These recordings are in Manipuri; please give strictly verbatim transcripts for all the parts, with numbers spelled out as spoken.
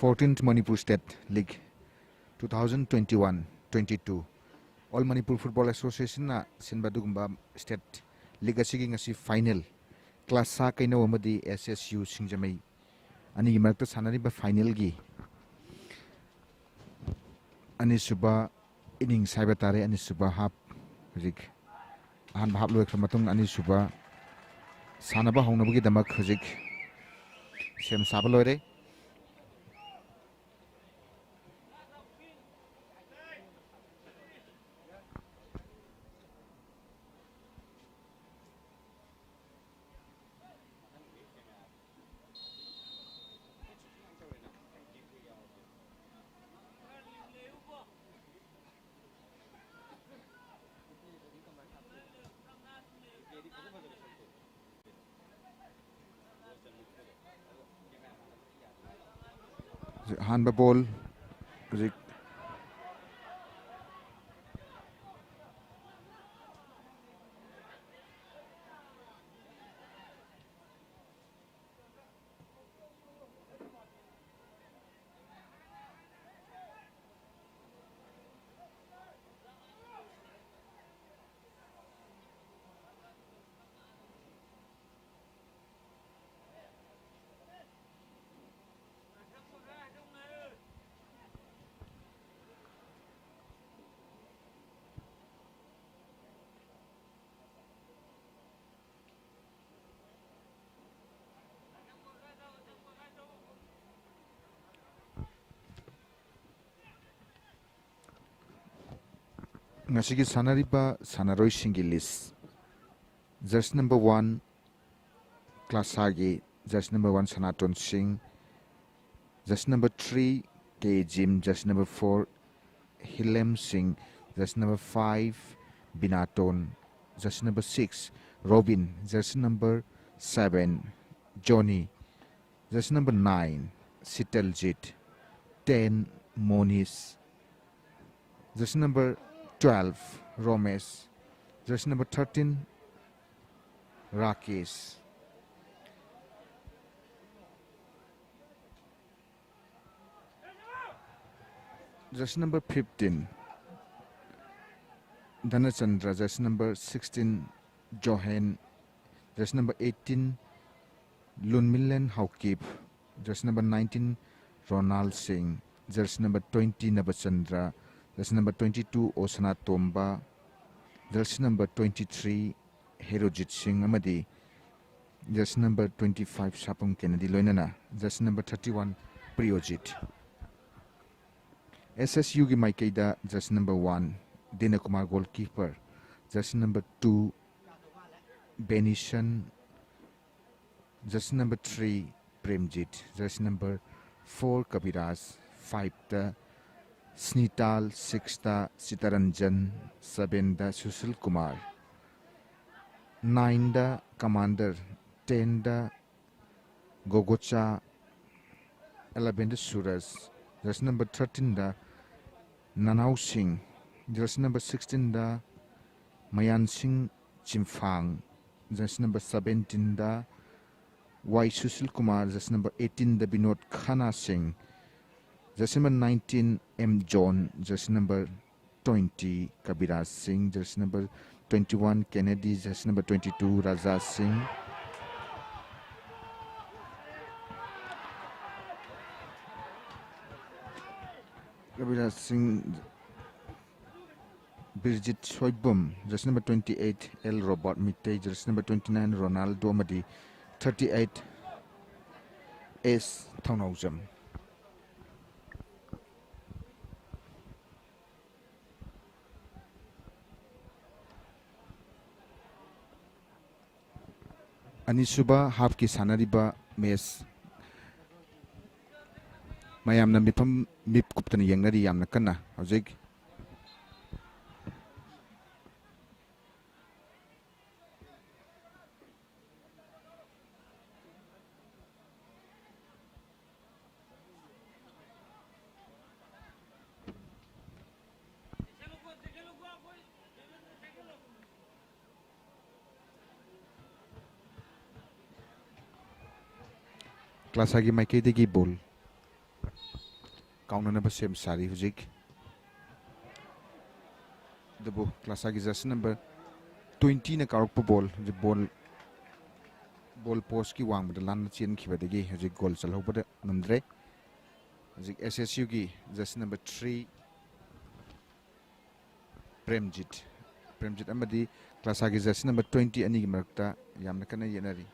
Fourteenth Manipur State League two thousand twenty-one twenty-two, All Manipur Football Associationꯅ ꯁꯤꯟꯕ ꯑꯗꯨꯒꯨꯝꯕ State League ꯑꯁꯤꯒꯤ ꯉꯁꯤ final, ꯀ꯭ꯂꯥꯁꯥ ꯀꯩꯅꯧ ꯑꯃꯗꯤ S S U ꯁꯤꯡꯖꯃꯩ ꯑꯅꯤꯒꯤ ꯃꯔꯛꯇ ꯁꯥꯟꯅꯔꯤꯕ finalꯒꯤ ꯑꯅꯤꯁꯨꯕ innings ꯍꯥꯏꯕ ꯇꯥꯔꯦ, ꯑꯅꯤꯁꯨꯕ half, ꯍꯧꯖꯤꯛ ꯑꯍꯥꯟꯕ half ꯂꯣꯏꯈ꯭ꯔ ꯃꯇꯨꯡ ꯑꯅꯤꯁꯨꯕ ꯁꯥꯟꯅꯕ ꯍꯧꯅꯕꯒꯤꯗꯃꯛ ꯍꯧꯖꯤꯛ ꯁꯦꯝ ꯁꯥꯕ ꯂꯣꯏꯔꯦ꯫ ꯍꯧꯖꯤꯛ ꯑꯍꯥꯟꯕ ball, ꯍꯧꯖꯤꯛ ꯉꯁꯤꯒꯤ ꯁꯥꯟꯅꯔꯤꯕ ꯁꯥꯟꯅꯔꯣꯏꯁꯤꯡꯒꯤ list: jersey number one ꯀ꯭ꯂꯥꯁꯥꯒꯤ jersey number one ꯁꯅꯥꯇꯣꯟ ꯁꯤꯡ, jersey number three ꯀꯦ ꯖꯤꯝ, jersey number four ꯍꯤꯂꯦꯝ ꯁꯤꯡ, jersey number five ꯕꯤꯅꯥꯇꯣꯟ, jersey number six robin, jersey number seven ꯖꯣꯅꯤ, jersey number nine ꯁꯤꯇꯜꯖꯤꯠ, ten ꯃꯣꯅꯤꯁ, jersey number twelve ꯔꯣꯃꯦꯁ, jersey number thirteen Rakesh. Jersey number fifteen, Dhanachandra. Jersey number sixteen, Johan. Jersey number eighteen, Lunmilen Haokip. Jersey number nineteen, Ronald Singh. Jersey number twenty, Nabachandra. Jersey number twenty-two, Osana Tomba. Jersey number twenty-three, Herojit Singh ꯑꯃꯗꯤ jersey number twenty-five, Sapam Kennedy, ꯂꯣꯏꯅꯅ jersey number thirty-one, Priyojit. S S U ꯒꯤ ꯃꯥꯏꯀꯩꯗ jersey number one, Dinakumar, goalkeeper, jersey number two, Benison, jersey number three, Premjit, jersey number four, Kabiraj, five ꯇ Snital, six ꯇ Sitaranjan, seven ꯗ Sushil Kumar, nine ꯗ Commander, ten ꯗ Gogocha, eleven ꯗ Suraj, jersey number thirteen ꯗ Nanao Singh, jersey number sixteen ꯗ Mayan Singh Chimphang, jersey number seventeen ꯗ Y Sushil Kumar, jersey number eighteen ꯗ Binod Khanna Singh, jersey number nineteen M John, jersey number twenty Kabiraj Singh, jersey number twenty-one Kennedy, jersey number twenty-two Raja Singh. Kabiraj Singh, Birjit Soibum, jersey number twenty-eight L Robert Mitei, jersey number twenty-nine Ronaldo ꯑꯃꯗꯤ thirty-eight S Thongnaojam. ꯑꯅꯤꯁꯨꯕ half ꯀꯤ ꯁꯥꯟꯅꯔꯤꯕ match ꯃꯌꯥꯝꯅ ꯃꯤꯐꯝ ꯃꯤꯠ ꯀꯨꯞꯇꯅ ꯌꯦꯡꯅꯔꯤ ꯌꯥꯝꯅ ꯀꯟꯅ ꯍꯧꯖꯤꯛ꯫ ꯀ꯭ꯂꯥꯁꯥꯒꯤ ꯃꯥꯏꯀꯩꯗꯒꯤ ball꯫ ꯀꯥꯎꯅꯅꯕ ꯁꯦꯝ ꯁꯥꯔꯤ ꯍꯧꯖꯤꯛ꯫ ꯑꯗꯨꯕꯨ ꯀ꯭ꯂꯥꯁꯥꯒꯤ ꯖꯔꯁꯤ ꯅꯝꯕꯔ ꯇ꯭ꯋꯦꯟꯇꯤꯅ ꯀꯥꯎꯔꯛꯄ ꯕꯣꯜ, ꯍꯧꯖꯤꯛ ꯕꯣꯜ, ꯕꯣꯜ ꯄꯣꯁꯀꯤ ꯋꯥꯡꯃꯗ ꯂꯥꯟꯅ ꯆꯦꯟꯈꯤꯕꯗꯒꯤ ꯍꯧꯖꯤꯛ ꯒꯣꯜ ꯆꯜꯍꯧꯕꯗ ꯉꯝꯗ꯭ꯔꯦ꯫ ꯍꯧꯖꯤꯛ ꯑꯦꯁ ꯑꯦꯁ ꯌꯨꯒꯤ jersey number three Premjit, Premjit ꯑꯃꯗꯤ ꯀ꯭ꯂꯥꯁꯥꯒꯤ ꯖꯔꯁꯤ ꯅꯝꯕꯔ ꯇ꯭ꯋꯦꯟꯇꯤ ꯑꯅꯤꯒꯤ ꯃꯔꯛꯇ ꯌꯥꯝꯅ ꯀꯟꯅ ꯌꯦꯠꯅꯔꯤ꯫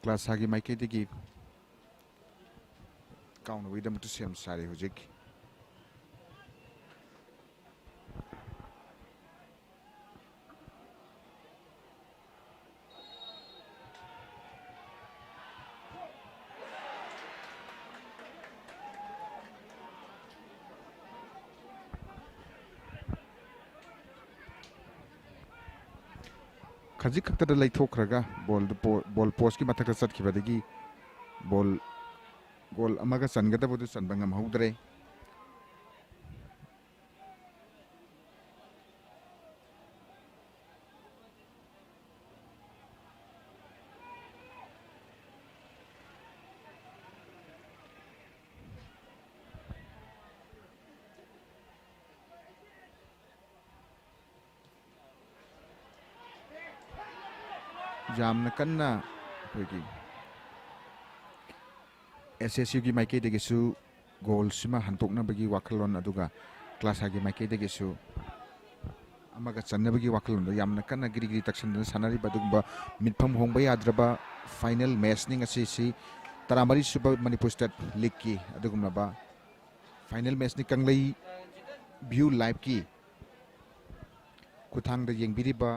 ꯀ꯭ꯂꯥꯁꯥꯒꯤ ꯃꯥꯏꯀꯩꯗꯒꯤ ꯀꯥꯎꯅꯕꯒꯤꯗꯃꯛꯇ ꯁꯦꯝ ꯁꯥꯔꯤ ꯍꯧꯖꯤꯛ꯫ ꯈꯖꯤꯛ ꯈꯛꯇꯗ ꯂꯩꯊꯣꯛꯈ꯭ꯔꯒ ꯕꯣꯜꯗꯨ ꯄꯣ-, ꯕꯣꯜ ꯄꯣꯁꯀꯤ ꯃꯊꯛꯇ ꯆꯠꯈꯤꯕꯗꯒꯤ ꯕꯣꯜ, ꯒꯣꯜ ꯑꯃꯒ ꯆꯟꯒꯗꯕꯗꯨ ꯆꯟꯕ ꯉꯝꯍꯧꯗ꯭ꯔꯦ꯫ ꯌꯥꯝꯅ ꯀꯟꯅ ꯑꯩꯈꯣꯏꯒꯤ ꯑꯦꯁ ꯑꯦꯁ ꯌꯨꯒꯤ ꯃꯥꯏꯀꯩꯗꯒꯤꯁꯨ ꯒꯣꯜꯁꯤꯃ ꯍꯟꯗꯣꯛꯅꯕꯒꯤ ꯋꯥꯈꯜꯂꯣꯟ, ꯑꯗꯨꯒ ꯀ꯭ꯂꯥꯁꯥꯒꯤ ꯃꯥꯏꯀꯩꯗꯒꯤꯁꯨ ꯑꯃꯒ ꯆꯟꯅꯕꯒꯤ ꯋꯥꯈꯜꯂꯣꯟꯗ ꯌꯥꯝꯅ ꯀꯟꯅ ꯒꯤꯔꯤ ꯒꯤꯔꯤ ꯇꯛꯁꯟꯗꯨꯅ ꯁꯥꯟꯅꯔꯤꯕ ꯑꯗꯨꯒꯨꯝꯕ ꯃꯤꯠꯐꯝ ꯍꯣꯡꯕ ꯌꯥꯗ꯭ꯔꯕ ꯐꯥꯏꯅꯦꯜ ꯃꯦꯠꯆꯅꯤ ꯉꯁꯤꯁꯤ꯫ ꯇꯔꯥꯃꯔꯤ ꯁꯨꯕ ꯃꯅꯤꯄꯨꯔ ꯁ꯭ꯇꯦꯠ ꯂꯤꯒꯀꯤ ꯑꯗꯨꯒꯨꯝꯂꯕ ꯐꯥꯏꯅꯦꯜ ꯃꯦꯠꯆꯅꯤ꯫ ꯀꯪꯂꯩ ꯚ꯭ꯌꯨ ꯂꯥꯏꯚꯀꯤ ꯈꯨꯠꯊꯥꯡꯗ ꯌꯦꯡꯕꯤꯔꯤꯕ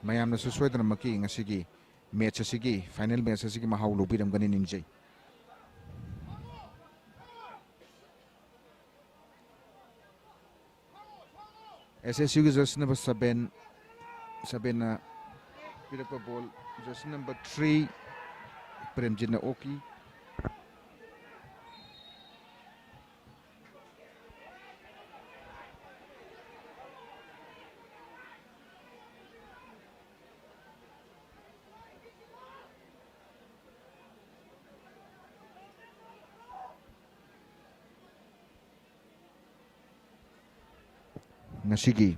ꯃꯌꯥꯝꯅꯁꯨ ꯁꯣꯏꯗꯅꯃꯛꯀꯤ ꯉꯁꯤꯒꯤ ꯃꯦꯠꯆ ꯑꯁꯤꯒꯤ, ꯐꯥꯏꯅꯦꯜ ꯃꯦꯠꯆ ꯑꯁꯤꯒꯤ ꯃꯍꯥꯎ ꯂꯧꯕꯤꯔꯝꯒꯅꯤ ꯅꯤꯡꯖꯩ꯫ ꯑꯦꯁ ꯑꯦꯁ ꯌꯨꯒꯤ ꯖꯔꯁꯤ ꯅꯝꯕꯔ ꯁꯚꯦꯟ, ꯁꯚꯦꯟꯅ ꯄꯤꯔꯛꯄ ꯕꯣꯜ, ꯖꯔꯁꯤ ꯅꯝꯕꯔ ꯊ꯭ꯔꯤ ꯄ꯭ꯔꯦꯝꯖꯤꯠꯅ ꯑꯣꯛꯈꯤ꯫ ꯉꯁꯤꯒꯤ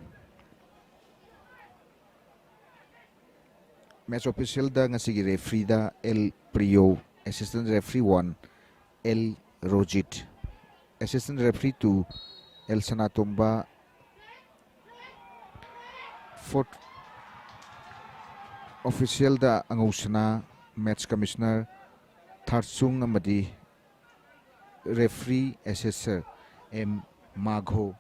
ꯃꯦꯠꯆ ꯑꯣꯐꯤꯁꯤꯌꯦꯜꯗ ꯉꯁꯤꯒꯤ ꯔꯦꯐ꯭ꯔꯤꯗ L Priyo, assistant referee one L Rojit, assistant referee two L Sanatomba, fourth Officialꯗ ꯑꯉꯧꯁꯅꯥ, Match Commissioner ꯊꯥꯔꯆꯨꯡ ꯑꯃꯗꯤ Referee Assessor M Magho.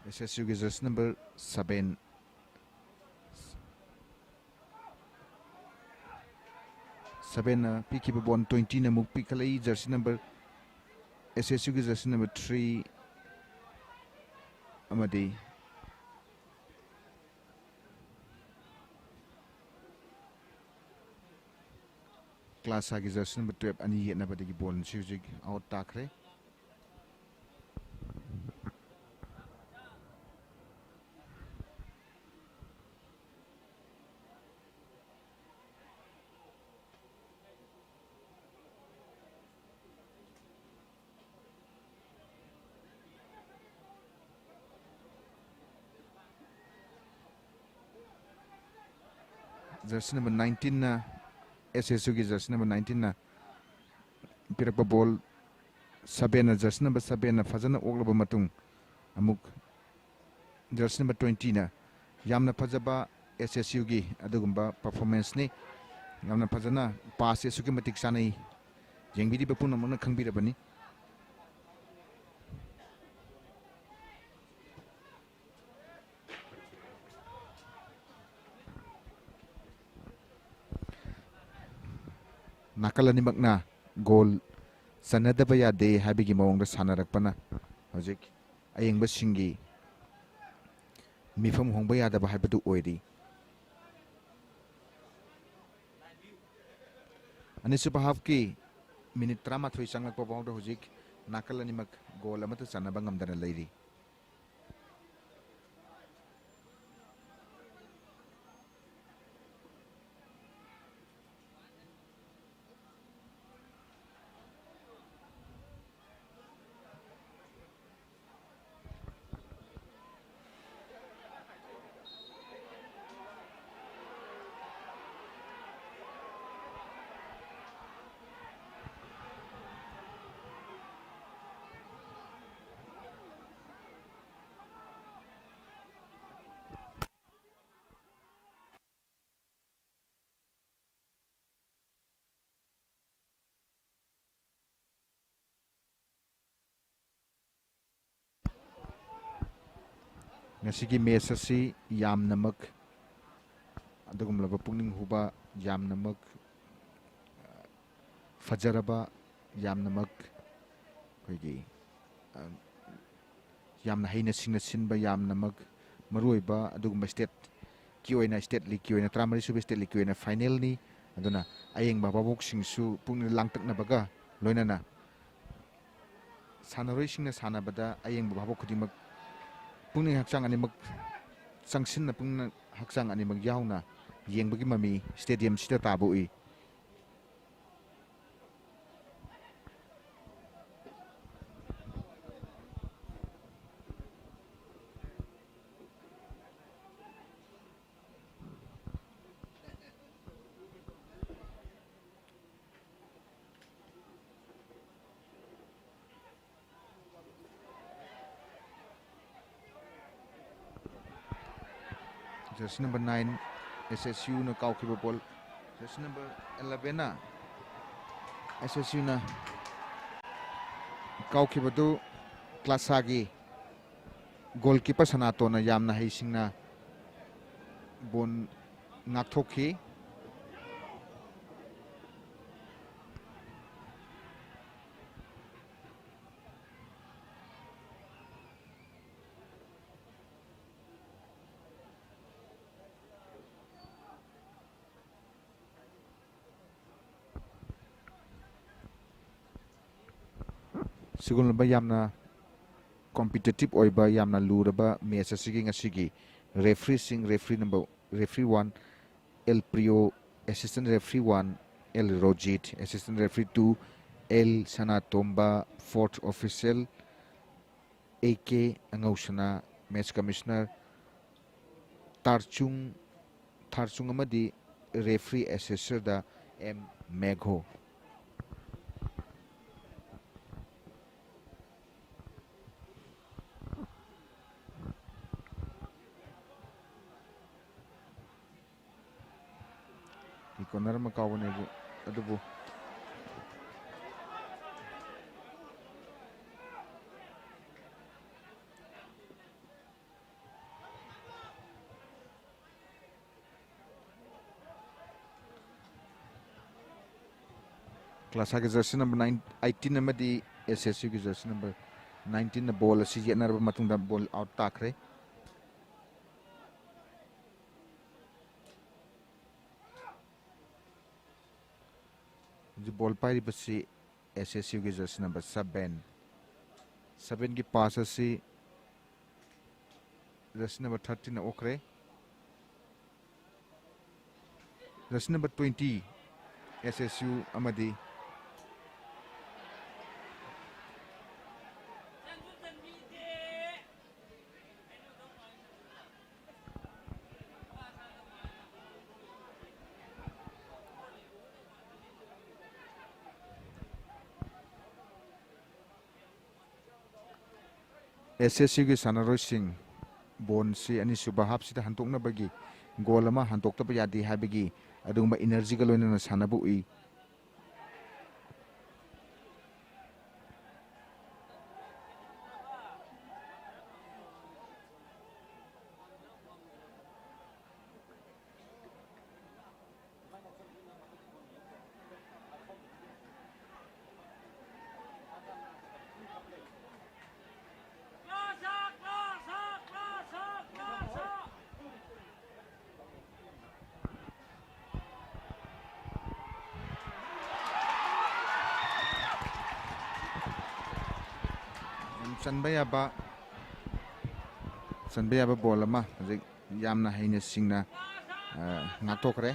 S S ꯌꯨꯒꯤ jersey number seven, sevenꯅ ꯄꯤꯈꯤꯕ ball twentyꯅ ꯑꯃꯨꯛ ꯄꯤꯈꯠꯂꯛꯏ꯫ Jersey number, ꯑꯦꯁ ꯑꯦꯁ ꯌꯨꯒꯤ jersey number three ꯑꯃꯗꯤ ꯀ꯭ꯂꯥꯁꯥꯒꯤ jersey number twelve ꯑꯅꯤ ꯌꯦꯠꯅꯕꯗꯒꯤ ballꯁꯤ ꯍꯧꯖꯤꯛ out ꯇꯥꯈ꯭ꯔꯦ꯫ Jersey number nineteenꯅ, ꯑꯦꯁ ꯑꯦꯁ ꯌꯨꯒꯤ jersey number nineteenꯅ ꯄꯤꯔꯛꯄ ball, sevenꯅ, jersey number sevenꯅ ꯐꯖꯅ ꯑꯣꯛꯂꯕ ꯃꯇꯨꯡ, ꯑꯃꯨꯛ jersey number twentyꯅ ꯌꯥꯝꯅ ꯐꯖꯕ ꯑꯦꯁ ꯑꯦꯁ ꯌꯨꯒꯤ ꯑꯗꯨꯒꯨꯝꯕ performanceꯅꯤ꯫ ꯌꯥꯝꯅ ꯐꯖꯅ passꯁꯦ ꯑꯁꯨꯛꯀꯤ ꯃꯇꯤꯛ ꯆꯥꯅꯩ, ꯌꯦꯡꯕꯤꯔꯤꯕ ꯄꯨꯝꯅꯃꯛꯅ ꯈꯪꯕꯤꯔꯕꯅꯤ꯫ ꯅꯥꯀꯜ ꯑꯅꯤꯃꯛꯅ goal ꯆꯟꯅꯗꯕ ꯌꯥꯗꯦ ꯍꯥꯏꯕꯒꯤ ꯃꯑꯣꯡꯗ ꯁꯥꯟꯅꯔꯛꯄꯅ ꯍꯧꯖꯤꯛ ꯑꯌꯦꯡꯕꯁꯤꯡꯒꯤ ꯃꯤꯐꯝ ꯍꯣꯡꯕ ꯌꯥꯗꯕ ꯍꯥꯏꯕꯗꯨ ꯑꯣꯏꯔꯤ꯫ ꯑꯅꯤꯁꯨꯕ halfꯀꯤ minute ꯇꯔꯥꯃꯥꯊꯣꯏ ꯆꯪꯂꯛꯄ ꯐꯥꯎꯗ ꯍꯧꯖꯤꯛ ꯅꯥꯀꯜ ꯑꯅꯤꯃꯛ goal ꯑꯃꯠꯇ ꯆꯟꯅꯕ ꯉꯝꯗꯅ ꯂꯩꯔꯤ꯫ ꯉꯁꯤꯒꯤ ꯃꯦꯠꯆ ꯑꯁꯤ ꯌꯥꯝꯅꯃꯛ ꯑꯗꯨꯒꯨꯝꯂꯕ ꯄꯨꯛꯅꯤꯡ ꯍꯨꯕ, ꯌꯥꯝꯅꯃꯛ, ꯑ, ꯐꯖꯔꯕ, ꯌꯥꯝꯅꯃꯛ ꯑꯩꯈꯣꯏꯒꯤ, ꯑ, ꯌꯥꯝꯅ ꯍꯩꯅ ꯁꯤꯡꯅ ꯁꯤꯟꯕ, ꯌꯥꯝꯅꯃꯛ ꯃꯔꯨꯑꯣꯏꯕ ꯑꯗꯨꯒꯨꯝꯕ ꯁ꯭ꯇꯦꯠꯀꯤ ꯑꯣꯏꯅ, ꯁ꯭ꯇꯦꯠ ꯂꯤꯒꯀꯤ ꯑꯣꯏꯅ, ꯇꯔꯥꯃꯔꯤ ꯁꯨꯕ ꯁ꯭ꯇꯦꯠ ꯂꯤꯒꯀꯤ ꯑꯣꯏꯅ ꯐꯥꯏꯅꯦꯜꯅꯤ꯫ ꯑꯗꯨꯅ ꯑꯌꯦꯡꯕ ꯚꯥꯕꯣꯛꯁꯤꯡꯁꯨ ꯄꯨꯛꯅꯤꯡ ꯂꯥꯡꯇꯛꯅꯕꯒ ꯂꯣꯏꯅꯅ ꯁꯥꯟꯅꯔꯣꯏꯁꯤꯡꯅ ꯁꯥꯟꯅꯕꯗ ꯑꯌꯦꯡꯕ ꯚꯥꯕꯣꯛ ꯈꯨꯗꯤꯡꯃꯛ ꯄꯨꯛꯅꯤꯡ ꯍꯛꯆꯥꯡ ꯑꯅꯤꯃꯛ ꯆꯪꯁꯤꯟꯅ, ꯄꯨꯛꯅꯤꯡ ꯍꯛꯆꯥꯡ ꯑꯅꯤꯃꯛ ꯌꯥꯎꯅ ꯌꯦꯡꯕꯒꯤ ꯃꯃꯤ ꯁ꯭ꯇꯦꯗꯤꯌꯝꯁꯤꯗ ꯇꯥꯕ ꯎꯏ꯫ Jersey number nine, S S U ꯅ ꯀꯥꯎꯈꯤꯕ ꯕꯣꯜ꯫ Jersey number eleven ꯅ, S S U ꯅ ꯀꯥꯎꯈꯤꯕꯗꯨ ꯀ꯭ꯂꯥꯁꯥꯒꯤ goalkeeper ꯁꯅꯥꯇꯣꯟꯅ ꯌꯥꯝꯅ ꯍꯩꯁꯤꯡꯅ ꯕꯣꯜ ꯉꯥꯛꯊꯣꯛꯈꯤ꯫ ꯁꯤꯒꯨꯝꯂꯕ ꯌꯥꯝꯅ competitive ꯑꯣꯏꯕ, ꯌꯥꯝꯅ ꯂꯨꯔꯕ ꯃꯦꯠꯆ ꯑꯁꯤꯒꯤ ꯉꯁꯤꯒꯤ ꯔꯦꯐ꯭ꯔꯤꯁꯤꯡ, referee number, referee one, L Priyo, assistant referee one, L Rojit, assistant referee two, L Sanatomba, fourth official, A K Angousana, match commissioner, Tarchung, Tharchung ꯑꯃꯗꯤ referee assessor ꯗ ꯑꯦꯝ ꯃꯦꯘꯣ꯫ ꯀꯣꯔꯅꯔ ꯑꯃ ꯀꯥꯎꯕꯅꯦ ꯑꯗꯨ, ꯑꯗꯨꯕꯨ ꯀ꯭ꯂꯥꯁꯥꯒꯤ ꯖꯔꯁꯤ ꯅꯝꯕꯔ ꯅꯥꯏꯟ, ꯑꯩꯠꯇꯤꯟ ꯑꯃꯗꯤ ꯑꯦꯁ ꯑꯦꯁ ꯌꯨꯒꯤ ꯖꯔꯁꯤ ꯅꯝꯕꯔ ꯅꯥꯏꯟꯇꯤꯟꯅ ꯕꯣꯜ ꯑꯁꯤ ꯌꯦꯠꯅꯔꯕ ꯃꯇꯨꯡꯗ ꯕꯣꯜ ꯑꯥꯎꯠ ꯇꯥꯈ꯭ꯔꯦ꯫ ꯍꯧꯖꯤꯛ ꯕꯣꯜ ꯄꯥꯏꯔꯤꯕꯁꯤ ꯑꯦꯁ ꯑꯦꯁ ꯌꯨꯒꯤ ꯖꯔꯁꯤ ꯅꯝꯕꯔ ꯁꯚꯦꯟ꯫ ꯁꯚꯦꯟꯒꯤ ꯄꯥꯁ ꯑꯁꯤ ꯖꯔꯁꯤ ꯅꯝꯕꯔ ꯊꯥꯔꯇꯤꯟꯅ ꯑꯣꯛꯈ꯭ꯔꯦ꯫ Jersey number twenty, S S U ꯑꯃꯗꯤ ꯑꯦꯁ ꯑꯦꯁ ꯌꯨꯒꯤ ꯁꯥꯟꯅꯔꯣꯏꯁꯤꯡ ꯕꯣꯟꯁꯤ ꯑꯅꯤꯁꯨꯕ ꯍꯥꯞꯁꯤꯗ ꯍꯟꯗꯣꯛꯅꯕꯒꯤ ꯒꯣꯜ ꯑꯃ ꯍꯟꯗꯣꯛꯇꯕ ꯌꯥꯗꯦ ꯍꯥꯏꯕꯒꯤ ꯑꯗꯨꯒꯨꯝꯕ ꯏꯅꯔꯖꯤꯒ ꯂꯣꯏꯅꯅ ꯁꯥꯟꯅꯕ ꯎꯏ꯫ ꯆꯟꯕ ꯌꯥꯕ, ꯆꯟꯕ ꯌꯥꯕ ꯕꯣꯜ ꯑꯃ ꯍꯧꯖꯤꯛ ꯌꯥꯝꯅ ꯍꯩꯅ ꯁꯤꯡꯅ, ꯑ, ꯉꯥꯛꯊꯣꯛꯈ꯭ꯔꯦ꯫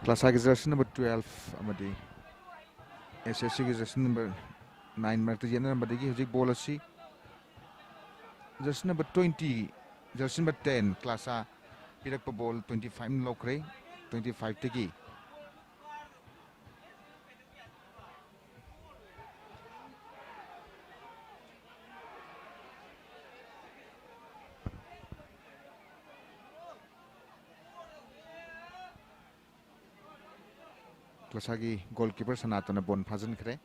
ꯀ꯭ꯂꯥꯁꯥꯒꯤ ꯖꯔꯁꯤ ꯅꯝꯕꯔ ꯇꯨꯋꯦꯜꯐ ꯑꯃꯗꯤ ꯑꯦꯁ ꯑꯦꯁ ꯁꯤꯒꯤ ꯖꯔꯁꯤ ꯅꯝꯕꯔ ꯅꯥꯏꯟ ꯃꯔꯛꯇ ꯌꯦꯠꯅꯔꯝꯕꯗꯒꯤ ꯍꯧꯖꯤꯛ ꯕꯣꯜ ꯑꯁꯤ jersey number twenty, jersey number ten ꯀ꯭ꯂꯥꯁꯥ ꯄꯤꯔꯛꯄ ꯕꯣꯜ ꯇ꯭ꯋꯦꯟꯇꯤ ꯐꯥꯏꯚꯅ ꯂꯧꯈ꯭ꯔꯦ꯫ ꯇ꯭ꯋꯦꯟꯇꯤ ꯐꯥꯏꯚꯇꯒꯤ ꯀ꯭ꯂꯥꯁꯥꯒꯤ ꯒꯣꯜꯀꯤꯄꯔ ꯁꯅꯥꯇꯣꯟꯅ ꯕꯣꯜ ꯐꯥꯖꯤꯟꯈ꯭ꯔꯦ꯫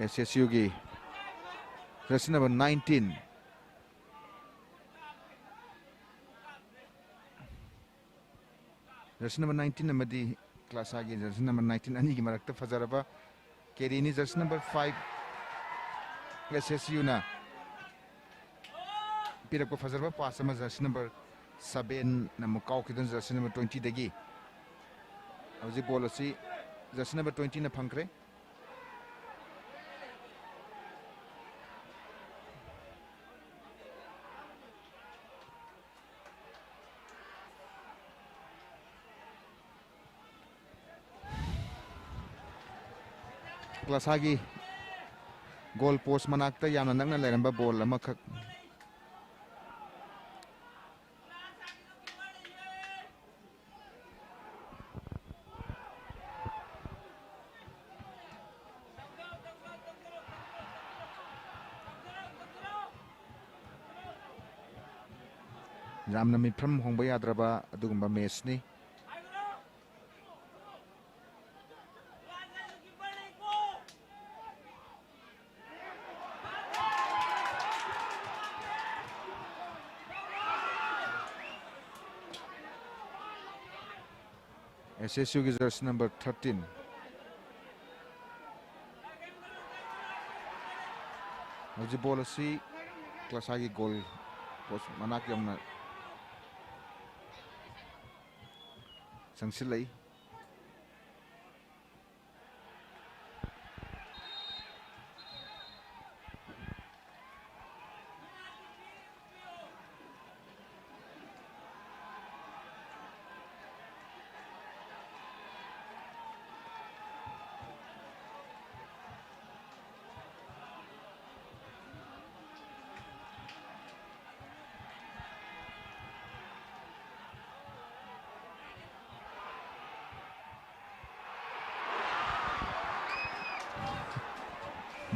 ꯑꯦꯁ ꯑꯦꯁ ꯌꯨꯒꯤ jersey number nineteen, jersey number nineteen ꯑꯃꯗꯤ ꯀ꯭ꯂꯥꯁꯥꯒꯤ ꯖꯔꯁꯤ ꯅꯝꯕꯔ ꯅꯥꯏꯟꯇꯤꯟ ꯑꯅꯤꯒꯤ ꯃꯔꯛꯇ ꯐꯖꯔꯕ ꯀꯦꯔꯤꯅꯤ꯫ ꯖꯔꯁꯤ ꯅꯝꯕꯔ ꯐꯥꯏꯚ ꯑꯦꯁ ꯑꯦꯁ ꯌꯨꯅ ꯄꯤꯔꯛꯄ ꯐꯖꯔꯕ ꯄꯥꯁ ꯑꯃ ꯖꯔꯁꯤ ꯅꯝꯕꯔ ꯁꯕꯦꯟꯅ ꯑꯃꯨꯛ ꯀꯥꯎꯈꯤꯗꯨꯅ ꯖꯔꯁꯤ ꯅꯝꯕꯔ ꯇ꯭ꯋꯦꯟꯇꯤꯗꯒꯤ ꯍꯧꯖꯤꯛ ꯕꯣꯜ ꯑꯁꯤ ꯖꯔꯁꯤ ꯅꯝꯕꯔ ꯇ꯭ꯋꯦꯟꯇꯤꯅ ꯐꯪꯈ꯭ꯔꯦ꯫ ꯀ꯭ꯂꯥꯁꯥꯒꯤ ꯒꯣꯜ ꯄꯣꯁ ꯃꯅꯥꯛꯇ ꯌꯥꯝꯅ ꯅꯛꯅ ꯂꯩꯔꯝꯕ ꯕꯣꯜ ꯑꯃꯈꯛ꯫ ꯌꯥꯝꯅ ꯃꯤꯐꯝ ꯍꯣꯡꯕ ꯌꯥꯗ꯭ꯔꯕ ꯑꯗꯨꯒꯨꯝꯕ ꯃꯦꯠꯁꯅꯤ꯫ ꯑꯦꯁ ꯑꯦꯁ ꯌꯨꯒꯤ ꯖꯔꯁꯤ ꯅꯝꯕꯔ ꯊꯥꯔꯇꯤꯟ꯫ ꯍꯧꯖꯤꯛ ꯕꯣꯜ ꯑꯁꯤ ꯀ꯭ꯂꯥꯁꯥꯒꯤ ꯒꯣꯜ ꯄꯣꯁ ꯃꯅꯥꯛ ꯌꯧꯅ ꯆꯪꯁꯤꯜꯂꯛꯏ꯫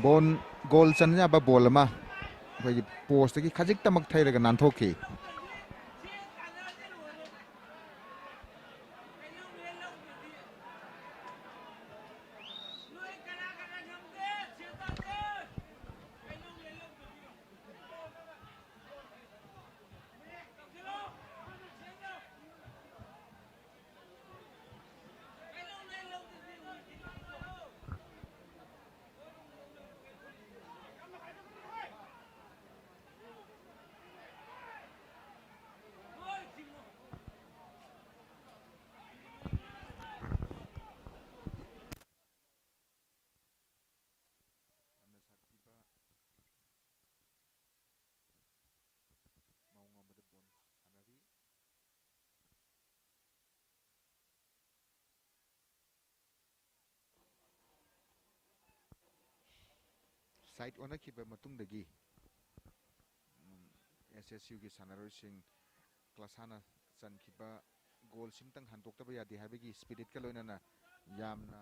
ꯕꯣꯜ, ꯒꯣꯜ ꯆꯟ ꯌꯥꯕ ꯕꯣꯜ ꯑꯃ ꯑꯩꯈꯣꯏꯒꯤ ꯄꯣꯁꯇꯒꯤ ꯈꯖꯤꯛꯇꯃꯛ ꯊꯩꯔꯒ ꯅꯥꯟꯊꯣꯛꯈꯤ꯫ ꯃꯑꯣꯡ ꯑꯃꯗ ꯕꯣꯜ ꯁꯥꯟꯅꯔꯤ꯫ ꯁꯥꯏꯠ ꯑꯣꯟꯅꯈꯤꯕ ꯃꯇꯨꯡꯗꯒꯤ, ꯎꯝ, ꯑꯦꯁ ꯑꯦꯁ ꯌꯨꯒꯤ ꯁꯥꯟꯅꯔꯣꯏꯁꯤꯡ ꯀ꯭ꯂꯥꯁꯥꯅ ꯆꯟꯈꯤꯕ ꯒꯣꯜꯁꯤꯡꯇꯪ ꯍꯟꯗꯣꯛꯇꯕ ꯌꯥꯗꯦ ꯍꯥꯏꯕꯒꯤ ꯁ꯭ꯄꯤꯔꯤꯠꯀ ꯂꯣꯏꯅꯅ ꯌꯥꯝꯅ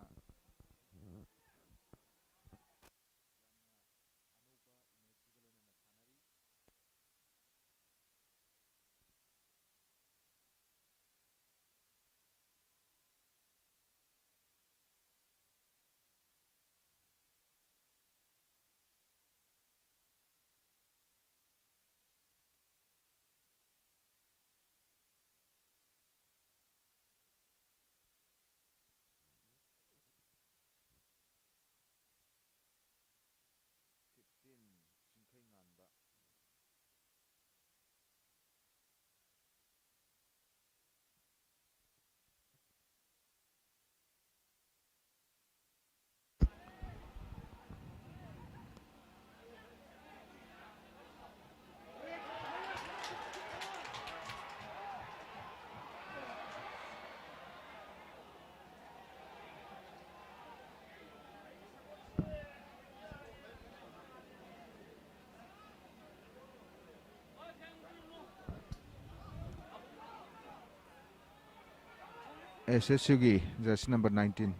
ꯑꯦꯁ ꯑꯦꯁ ꯌꯨꯒꯤ jersey number nineteen,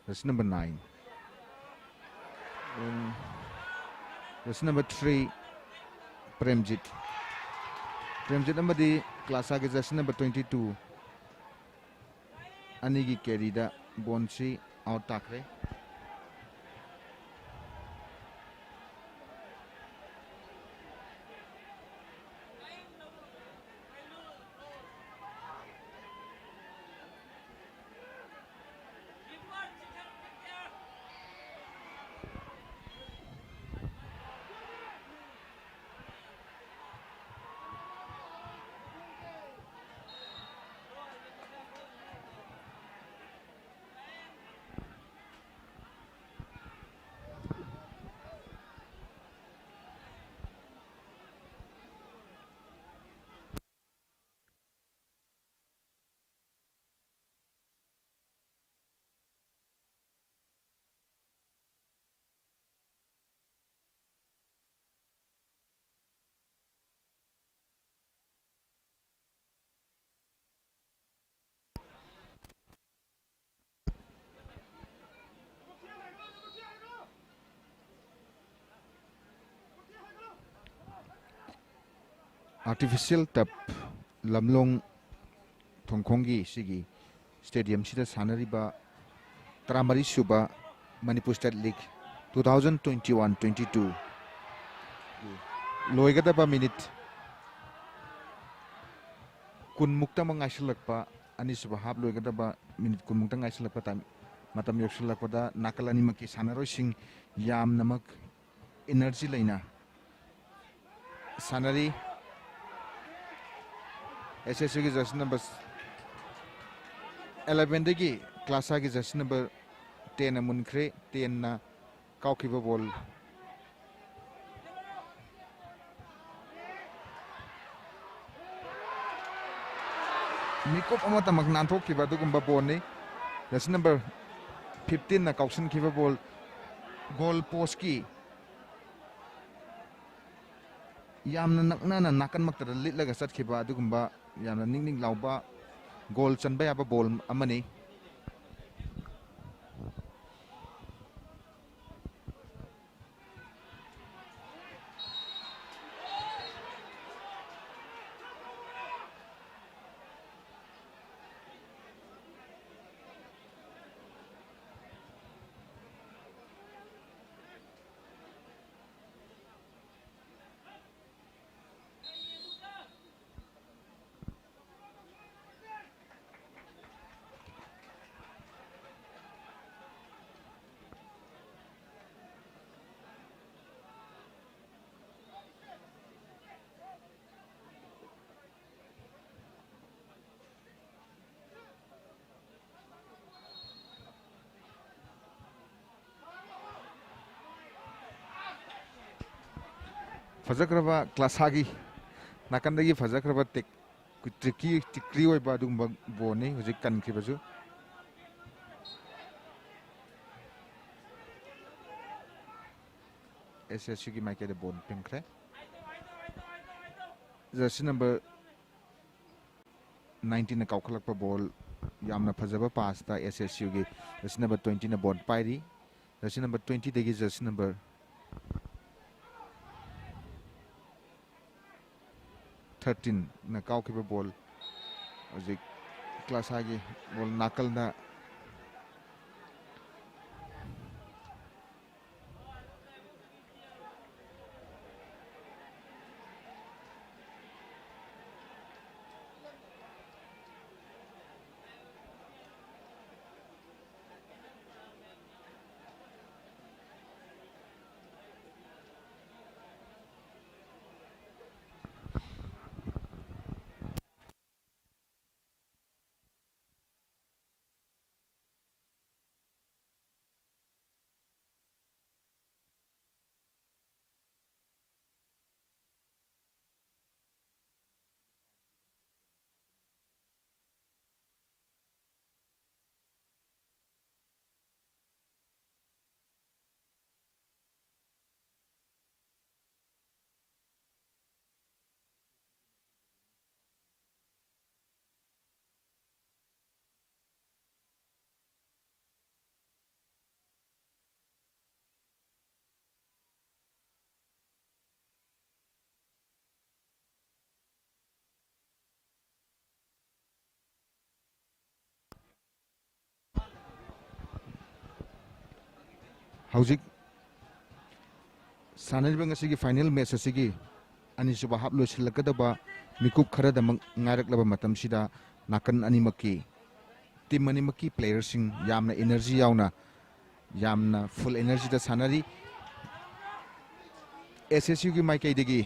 jersey number nine, um, jersey number three, Premjit. Premjit ꯑꯃꯗꯤ ꯀ꯭ꯂꯥꯁꯥꯒꯤ ꯖꯔꯁꯤ ꯅꯝꯕꯔ ꯇ꯭ꯋꯦꯟꯇꯤ ꯇꯨ ꯑꯅꯤꯒꯤ ꯀꯦꯔꯤꯗ ꯕꯣꯟꯁꯤ ꯑꯥꯎꯠ ꯇꯥꯈ꯭ꯔꯦ꯫ ꯑꯥꯔꯇꯤꯐꯤꯁꯤꯌꯦꯜ ꯇꯞ ꯂꯝꯂꯣꯡ ꯊꯣꯡꯈꯣꯡꯒꯤ ꯁꯤꯒꯤ ꯁ꯭ꯇꯦꯗꯤꯌꯝꯁꯤꯗ ꯁꯥꯟꯅꯔꯤꯕ ꯇꯔꯥꯃꯔꯤ ꯁꯨꯕ Manipur state league two thousand twenty one twenty two ꯂꯣꯏꯒꯗꯕ ꯃꯤꯅꯤꯠ ꯀꯨꯟꯃꯨꯛꯇꯃꯛ ꯉꯥꯏꯁꯤꯜꯂꯛꯄ, ꯑꯅꯤꯁꯨꯕ ꯍꯥꯞ ꯂꯣꯏꯒꯗꯕ ꯃꯤꯅꯤꯠ ꯀꯨꯟꯃꯨꯛꯇ ꯉꯥꯏꯁꯤꯜꯂꯛꯄ ꯇꯥꯏꯝ, ꯃꯇꯝ ꯌꯧꯁꯤꯜꯂꯛꯄꯗ ꯅꯥꯀꯜ ꯑꯅꯤꯃꯛꯀꯤ ꯁꯥꯟꯅꯔꯣꯏꯁꯤꯡ ꯌꯥꯝꯅꯃꯛ ꯏꯅꯔꯖꯤ ꯂꯩꯅ ꯁꯥꯟꯅꯔꯤ꯫ ꯑꯦꯁ ꯑꯦꯁ ꯌꯨꯒꯤ ꯖꯔꯁꯤ ꯅꯝꯕꯔ ꯑꯦꯂꯦꯚꯦꯟꯗꯒꯤ ꯀ꯭ꯂꯥꯁꯥꯒꯤ ꯖꯔꯁꯤ ꯅꯝꯕꯔ ꯇꯦꯟꯅ ꯃꯨꯟꯈ꯭ꯔꯦ꯫ ꯇꯦꯟꯅ ꯀꯥꯎꯈꯤꯕ ꯕꯣꯜ꯫ ꯃꯤꯀꯨꯞ ꯑꯃꯇꯃꯛ ꯅꯥꯟꯊꯣꯛꯈꯤꯕ ꯑꯗꯨꯒꯨꯝꯕ ꯕꯣꯜꯅꯤ꯫ ꯖꯔꯁꯤ ꯅꯝꯕꯔ ꯐꯤꯐꯇꯤꯟꯅ ꯀꯥꯎꯁꯤꯟꯈꯤꯕ ꯕꯣꯜ ꯒꯣꯜ ꯄꯣꯁꯀꯤ ꯌꯥꯝꯅ ꯅꯛꯅꯅ ꯅꯥꯀꯟꯃꯛꯇꯗ ꯂꯤꯠꯂꯒ ꯆꯠꯈꯤꯕ ꯑꯗꯨꯒꯨꯝꯕ ꯌꯥꯝꯅ ꯅꯤꯛ ꯅꯤꯛ ꯂꯥꯎꯕ ꯒꯣꯜ ꯆꯟꯕ ꯌꯥꯕ ꯕꯣꯜ ꯑꯃꯅꯤ꯫ ꯐꯖꯈ꯭ꯔꯕ ꯀ꯭ꯂꯥꯁꯥꯒꯤ ꯅꯥꯀꯟꯗꯒꯤ ꯐꯖꯈ꯭ꯔꯕ ꯇꯦꯛ-, ꯇ꯭ꯔꯤꯛꯀꯤ, ꯇ꯭ꯔꯤꯛꯀꯤ ꯑꯣꯏꯕ ꯑꯗꯨꯒꯨꯝꯕ ꯕꯣꯜꯅꯤ ꯍꯧꯖꯤꯛ ꯀꯟꯈꯤꯕꯁꯨ꯫ ꯑꯦꯁ ꯑꯦꯁ ꯁꯤꯒꯤ ꯃꯥꯏꯀꯩꯗ ꯕꯣꯜ ꯄꯤꯡꯈ꯭ꯔꯦ꯫ ꯖꯔꯁꯤ ꯅꯝꯕꯔ ꯅꯥꯏꯟꯇꯤꯟꯅ ꯀꯥꯎꯈꯠꯂꯛꯄ ꯕꯣꯜ, ꯌꯥꯝꯅ ꯐꯖꯕ ꯄꯥꯁꯇ ꯑꯦꯁ ꯑꯦꯁ ꯌꯨꯒꯤ ꯖꯔꯁꯤ ꯅꯝꯕꯔ ꯇ꯭ꯋꯦꯟꯇꯤꯅ ꯕꯣꯜ ꯄꯥꯏꯔꯤ꯫ ꯖꯔꯁꯤ ꯅꯝꯕꯔ ꯇ꯭ꯋꯦꯟꯇꯤꯗꯒꯤ ꯖꯔꯁꯤ ꯅꯝꯕꯔ ꯊꯥꯔꯇꯤꯟꯅ ꯀꯥꯎꯈꯤꯕ ꯕꯣꯜ꯫ ꯍꯧꯖꯤꯛ ꯀ꯭ꯂꯥꯁꯥꯒꯤ ꯕꯣꯜ ꯅꯥꯀꯜꯗ ꯍꯧꯖꯤꯛ ꯁꯥꯟꯅꯔꯤꯕ ꯉꯁꯤꯒꯤ ꯐꯥꯏꯅꯦꯜ ꯃꯦꯠꯆ ꯑꯁꯤꯒꯤ ꯑꯅꯤꯁꯨꯕ ꯍꯥꯞ ꯂꯣꯏꯁꯤꯜꯂꯛꯀꯗꯕ ꯃꯤꯀꯨꯞ ꯈꯔꯗꯃꯛ ꯉꯥꯏꯔꯛꯂꯕ ꯃꯇꯝꯁꯤꯗ, ꯅꯥꯀꯟ ꯑꯅꯤꯃꯛꯀꯤ, ꯇꯤꯝ ꯑꯅꯤꯃꯛꯀꯤ ꯄ꯭ꯂꯦꯌꯔꯁꯤꯡ ꯌꯥꯝꯅ ꯏꯅꯔꯖꯤ ꯌꯥꯎꯅ, ꯌꯥꯝꯅ ꯐꯨꯜ ꯏꯅꯔꯖꯤꯗ ꯁꯥꯟꯅꯔꯤ꯫ ꯑꯦꯁ ꯑꯦꯁ ꯌꯨꯒꯤ ꯃꯥꯏꯀꯩꯗꯒꯤ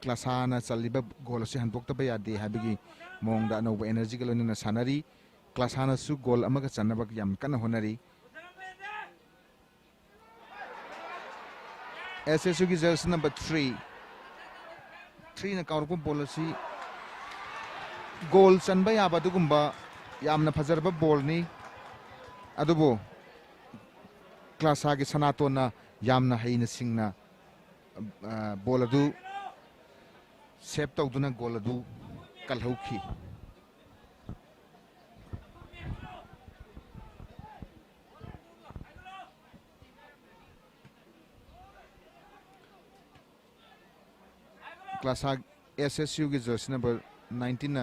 ꯀ꯭ꯂꯥꯁꯥꯅ ꯆꯜꯂꯤꯕ ꯒꯣꯜ ꯑꯁꯤ ꯍꯟꯗꯣꯛꯇꯕ ꯌꯥꯗꯦ ꯍꯥꯏꯕꯒꯤ ꯃꯑꯣꯡꯗ ꯑꯅꯧꯕ ꯏꯅꯔꯖꯤꯒ ꯂꯣꯏꯅꯅ ꯁꯥꯟꯅꯔꯤ꯫ ꯀ꯭ꯂꯥꯁꯥꯅꯁꯨ ꯒꯣꯜ ꯑꯃꯒ ꯆꯟꯅꯕ ꯌꯥꯝ ꯀꯟꯅ ꯍꯣꯠꯅꯔꯤ꯫ ꯑꯦꯁ ꯑꯦꯁ ꯌꯨꯒꯤ ꯖꯔꯁꯤ ꯅꯝꯕꯔ ꯊ꯭ꯔꯤ, ꯊ꯭ꯔꯤꯅ ꯀꯥꯎꯔꯛꯄ ꯕꯣꯜ ꯑꯁꯤ ꯒꯣꯜ ꯆꯟꯕ ꯌꯥꯕ ꯑꯗꯨꯒꯨꯝꯕ ꯌꯥꯝꯅ ꯐꯖꯔꯕ ꯕꯣꯜꯅꯤ꯫ ꯑꯗꯨꯕꯨ ꯀ꯭ꯂꯥꯁꯥꯒꯤ ꯁꯅꯥꯇꯣꯟꯅ ꯌꯥꯝꯅ ꯍꯩꯅ ꯁꯤꯡꯅ, ꯑ, ꯕꯣꯜ ꯑꯗꯨ ꯁꯦꯞ ꯇꯧꯗꯨꯅ ꯒꯣꯜ ꯑꯗꯨ ꯀꯜꯍꯧꯈꯤ꯫ ꯀ꯭ꯂꯥꯁꯥ ꯑꯦꯁ ꯑꯦꯁ ꯌꯨꯒꯤ ꯖꯔꯁꯤ ꯅꯝꯕꯔ ꯅꯥꯏꯟꯇꯤꯟꯅ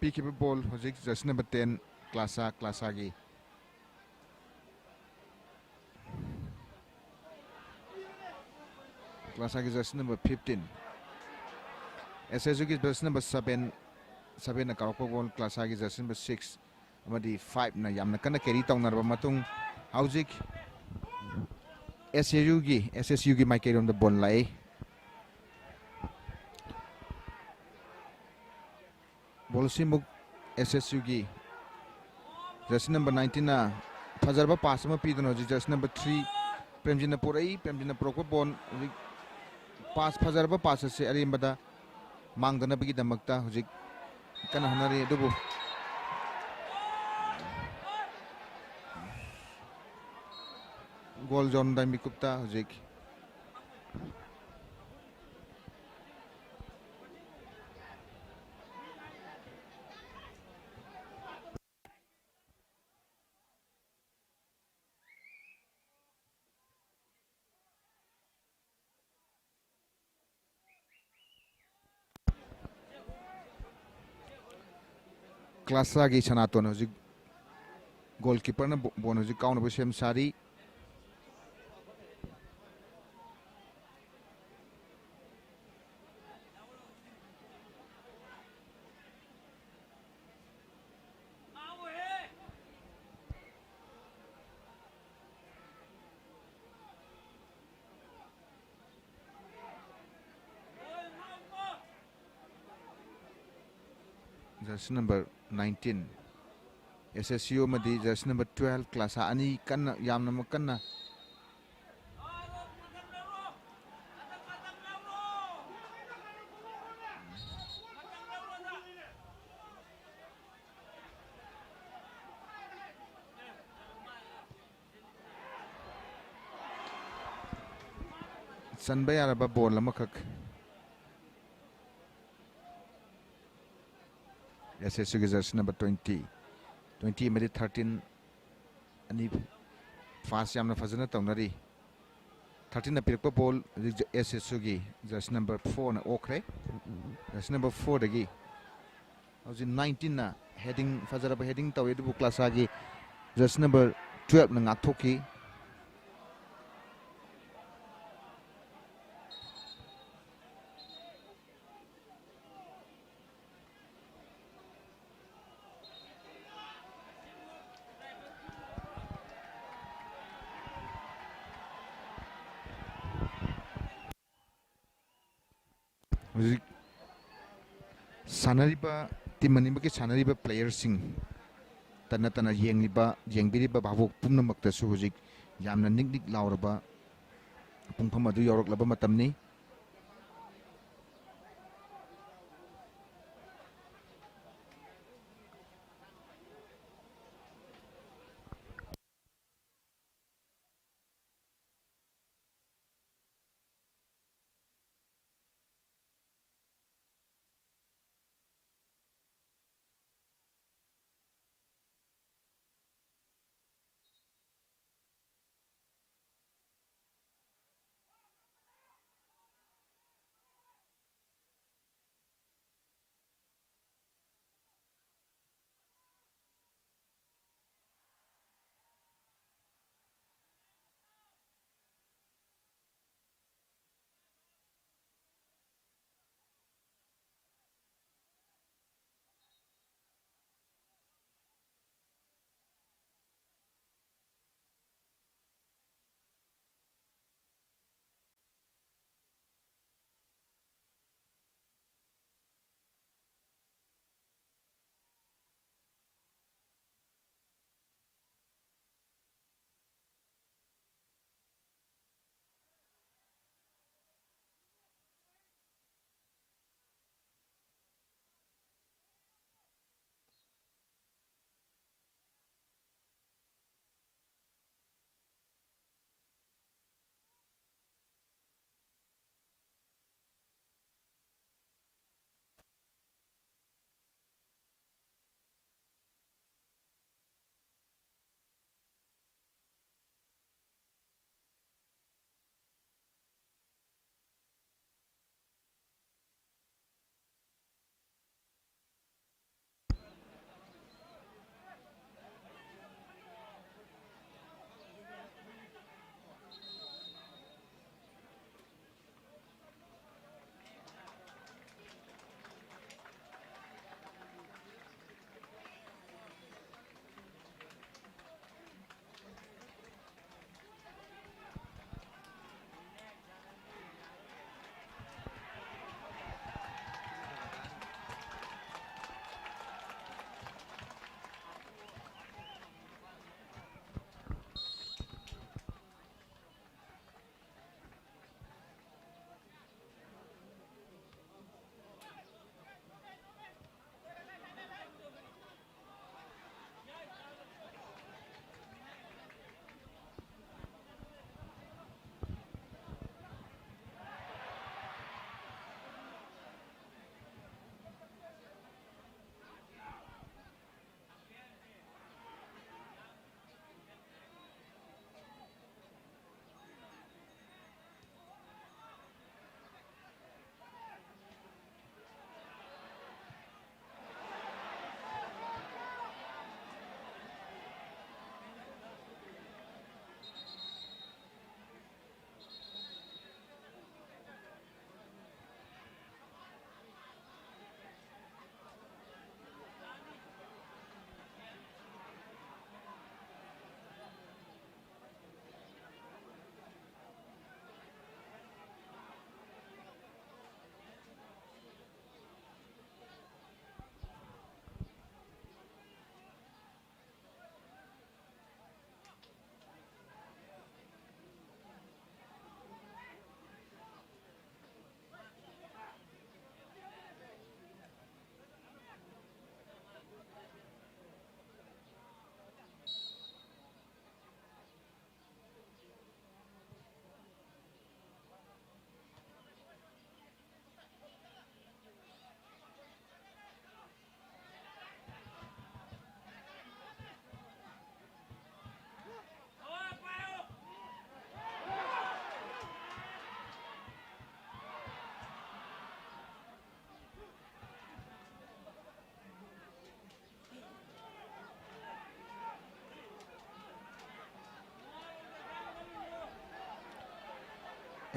ꯄꯤꯈꯤꯕ ꯕꯣꯜ ꯍꯧꯖꯤꯛ ꯖꯔꯁꯤ ꯅꯝꯕꯔ ꯇꯦꯟ, ꯀ꯭ꯂꯥꯁꯥ, ꯀ꯭ꯂꯥꯁꯥꯒꯤ, ꯀ꯭ꯂꯥꯁꯥꯒꯤ jersey number fifteen, S S ꯌꯨꯒꯤ ꯖꯔꯁꯤ ꯅꯝꯕꯔ ꯁꯚꯦꯟ, ꯁꯚꯦꯟꯅ ꯀꯥꯎꯔꯛꯄ ꯕꯣꯜ, ꯀ꯭ꯂꯥꯁꯥꯒꯤ ꯖꯔꯁꯤ ꯅꯝꯕꯔ ꯁꯤꯛꯁ ꯑꯃꯗꯤ ꯐꯥꯏꯚꯅ ꯌꯥꯝꯅ ꯀꯟꯅ ꯀꯦꯔꯤ ꯇꯧꯅꯔꯕ ꯃꯇꯨꯡ, ꯍꯧꯖꯤꯛ ꯑꯦꯁ ꯑꯦꯁ ꯌꯨꯒꯤ, ꯑꯦꯁ ꯑꯦꯁ ꯌꯨꯒꯤ ꯃꯥꯏꯀꯩꯔꯣꯝꯗ ꯕꯣꯜ ꯂꯥꯛꯏ꯫ ꯕꯣꯜ ꯑꯁꯤ ꯑꯃꯨꯛ ꯑꯦꯁ ꯑꯦꯁ ꯌꯨꯒꯤ ꯖꯔꯁꯤ ꯅꯝꯕꯔ ꯅꯥꯏꯟꯇꯤꯟꯅ ꯐꯖꯔꯕ ꯄꯥꯁ ꯑꯃ ꯄꯤꯗꯨꯅ ꯍꯧꯖꯤꯛ ꯖꯔꯁꯤ ꯅꯝꯕꯔ ꯊ꯭ꯔꯤ ꯄ꯭ꯔꯦꯝꯖꯤꯠꯅ ꯄꯨꯔꯛꯏ꯫ ꯄ꯭ꯔꯦꯝꯖꯤꯠꯅ ꯄꯨꯔꯛꯄ ꯕꯣꯜ ꯍꯧꯖꯤꯛ ꯄꯥꯁ, ꯐꯖꯔꯕ ꯄꯥꯁ ꯑꯁꯤ ꯑꯔꯦꯝꯕꯗ ꯃꯥꯡꯗꯅꯕꯒꯤꯗꯃꯛꯇ ꯍꯧꯖꯤꯛ ꯀꯟꯅ ꯍꯣꯠꯅꯔꯤ, ꯑꯗꯨꯕꯨ ꯒꯣꯜ ꯖꯣꯟꯗ ꯃꯤꯀꯨꯞꯇ ꯍꯧꯖꯤꯛ ꯀ꯭ꯂꯥꯁꯥꯒꯤ ꯁꯅꯥꯇꯣꯟ ꯍꯧꯖꯤꯛ ꯒꯣꯜ ꯀꯤꯄꯔꯅ ꯕꯣ-, ꯕꯣꯜ ꯍꯧꯖꯤꯛ ꯀꯥꯎꯅꯕ ꯁꯦꯝ ꯁꯥꯔꯤ꯫ ꯖꯔꯁꯤ ꯅꯝꯕꯔ ꯅꯥꯏꯟꯇꯤꯟ, ꯑꯦꯁ ꯑꯦꯁ ꯌꯨ ꯑꯃꯗꯤ ꯖꯔꯁꯤ ꯅꯝꯕꯔ ꯇ꯭ꯋꯦꯜꯐ, ꯀ꯭ꯂꯥꯁ ꯑꯅꯤ ꯀꯟꯅ, ꯌꯥꯝꯅꯃꯛ ꯀꯟꯅ ꯆꯟꯕ ꯌꯥꯔꯕ ꯕꯣꯜ ꯑꯃꯈꯛ꯫ ꯑꯦꯁ ꯑꯦꯁ ꯌꯨꯒꯤ ꯖꯔꯁꯤ ꯅꯝꯕꯔ ꯇ꯭ꯋꯦꯟꯇꯤ, ꯇ꯭ꯋꯦꯟꯇꯤ ꯑꯃꯗꯤ ꯊꯥꯔꯇꯤꯟ ꯑꯅꯤ ꯄꯥꯁ ꯌꯥꯝꯅ ꯐꯖꯅ ꯇꯧꯅꯔꯤ꯫ ꯊꯥꯔꯇꯤꯟꯅ ꯄꯤꯔꯛꯄ ꯕꯣꯜ ꯍꯧꯖꯤꯛ ꯑꯦꯁ ꯑꯦꯁ ꯌꯨꯒꯤ ꯖꯔꯁꯤ ꯅꯝꯕꯔ ꯐꯣꯔꯅ ꯑꯣꯛꯈ꯭ꯔꯦ꯫ ꯖꯔꯁꯤ ꯅꯝꯕꯔ ꯐꯣꯔꯗꯒꯤ ꯍꯧꯖꯤꯛ ꯅꯥꯏꯟꯇꯤꯟꯅ ꯍꯦꯗꯤꯡ, ꯐꯖꯔꯕ ꯍꯦꯗꯤꯡ ꯇꯧꯏ, ꯑꯗꯨꯕꯨ ꯀ꯭ꯂꯥꯁꯥꯒꯤ ꯖꯔꯁꯤ ꯅꯝꯕꯔ ꯇ꯭ꯋꯦꯜꯐꯅ ꯉꯥꯛꯊꯣꯛꯈꯤ꯫ ꯍꯧꯖꯤꯛ ꯁꯥꯟꯅꯔꯤꯕ, ꯇꯤꯝ ꯑꯅꯤꯃꯛꯀꯤ ꯁꯥꯟꯅꯔꯤꯕ ꯄ꯭ꯂꯦꯌꯔꯁꯤꯡ, ꯇꯠꯅ ꯇꯠꯅ ꯌꯦꯡꯂꯤꯕ, ꯌꯦꯡꯕꯤꯔꯤꯕ ꯚꯥꯕꯣꯛ ꯄꯨꯝꯅꯃꯛꯇꯁꯨ ꯍꯧꯖꯤꯛ ꯌꯥꯝꯅ ꯅꯤꯛ ꯅꯤꯛ ꯂꯥꯎꯔꯕ ꯄꯨꯡꯐꯝ ꯑꯗꯨ ꯌꯧꯔꯛꯂꯕ ꯃꯇꯝꯅꯤ꯫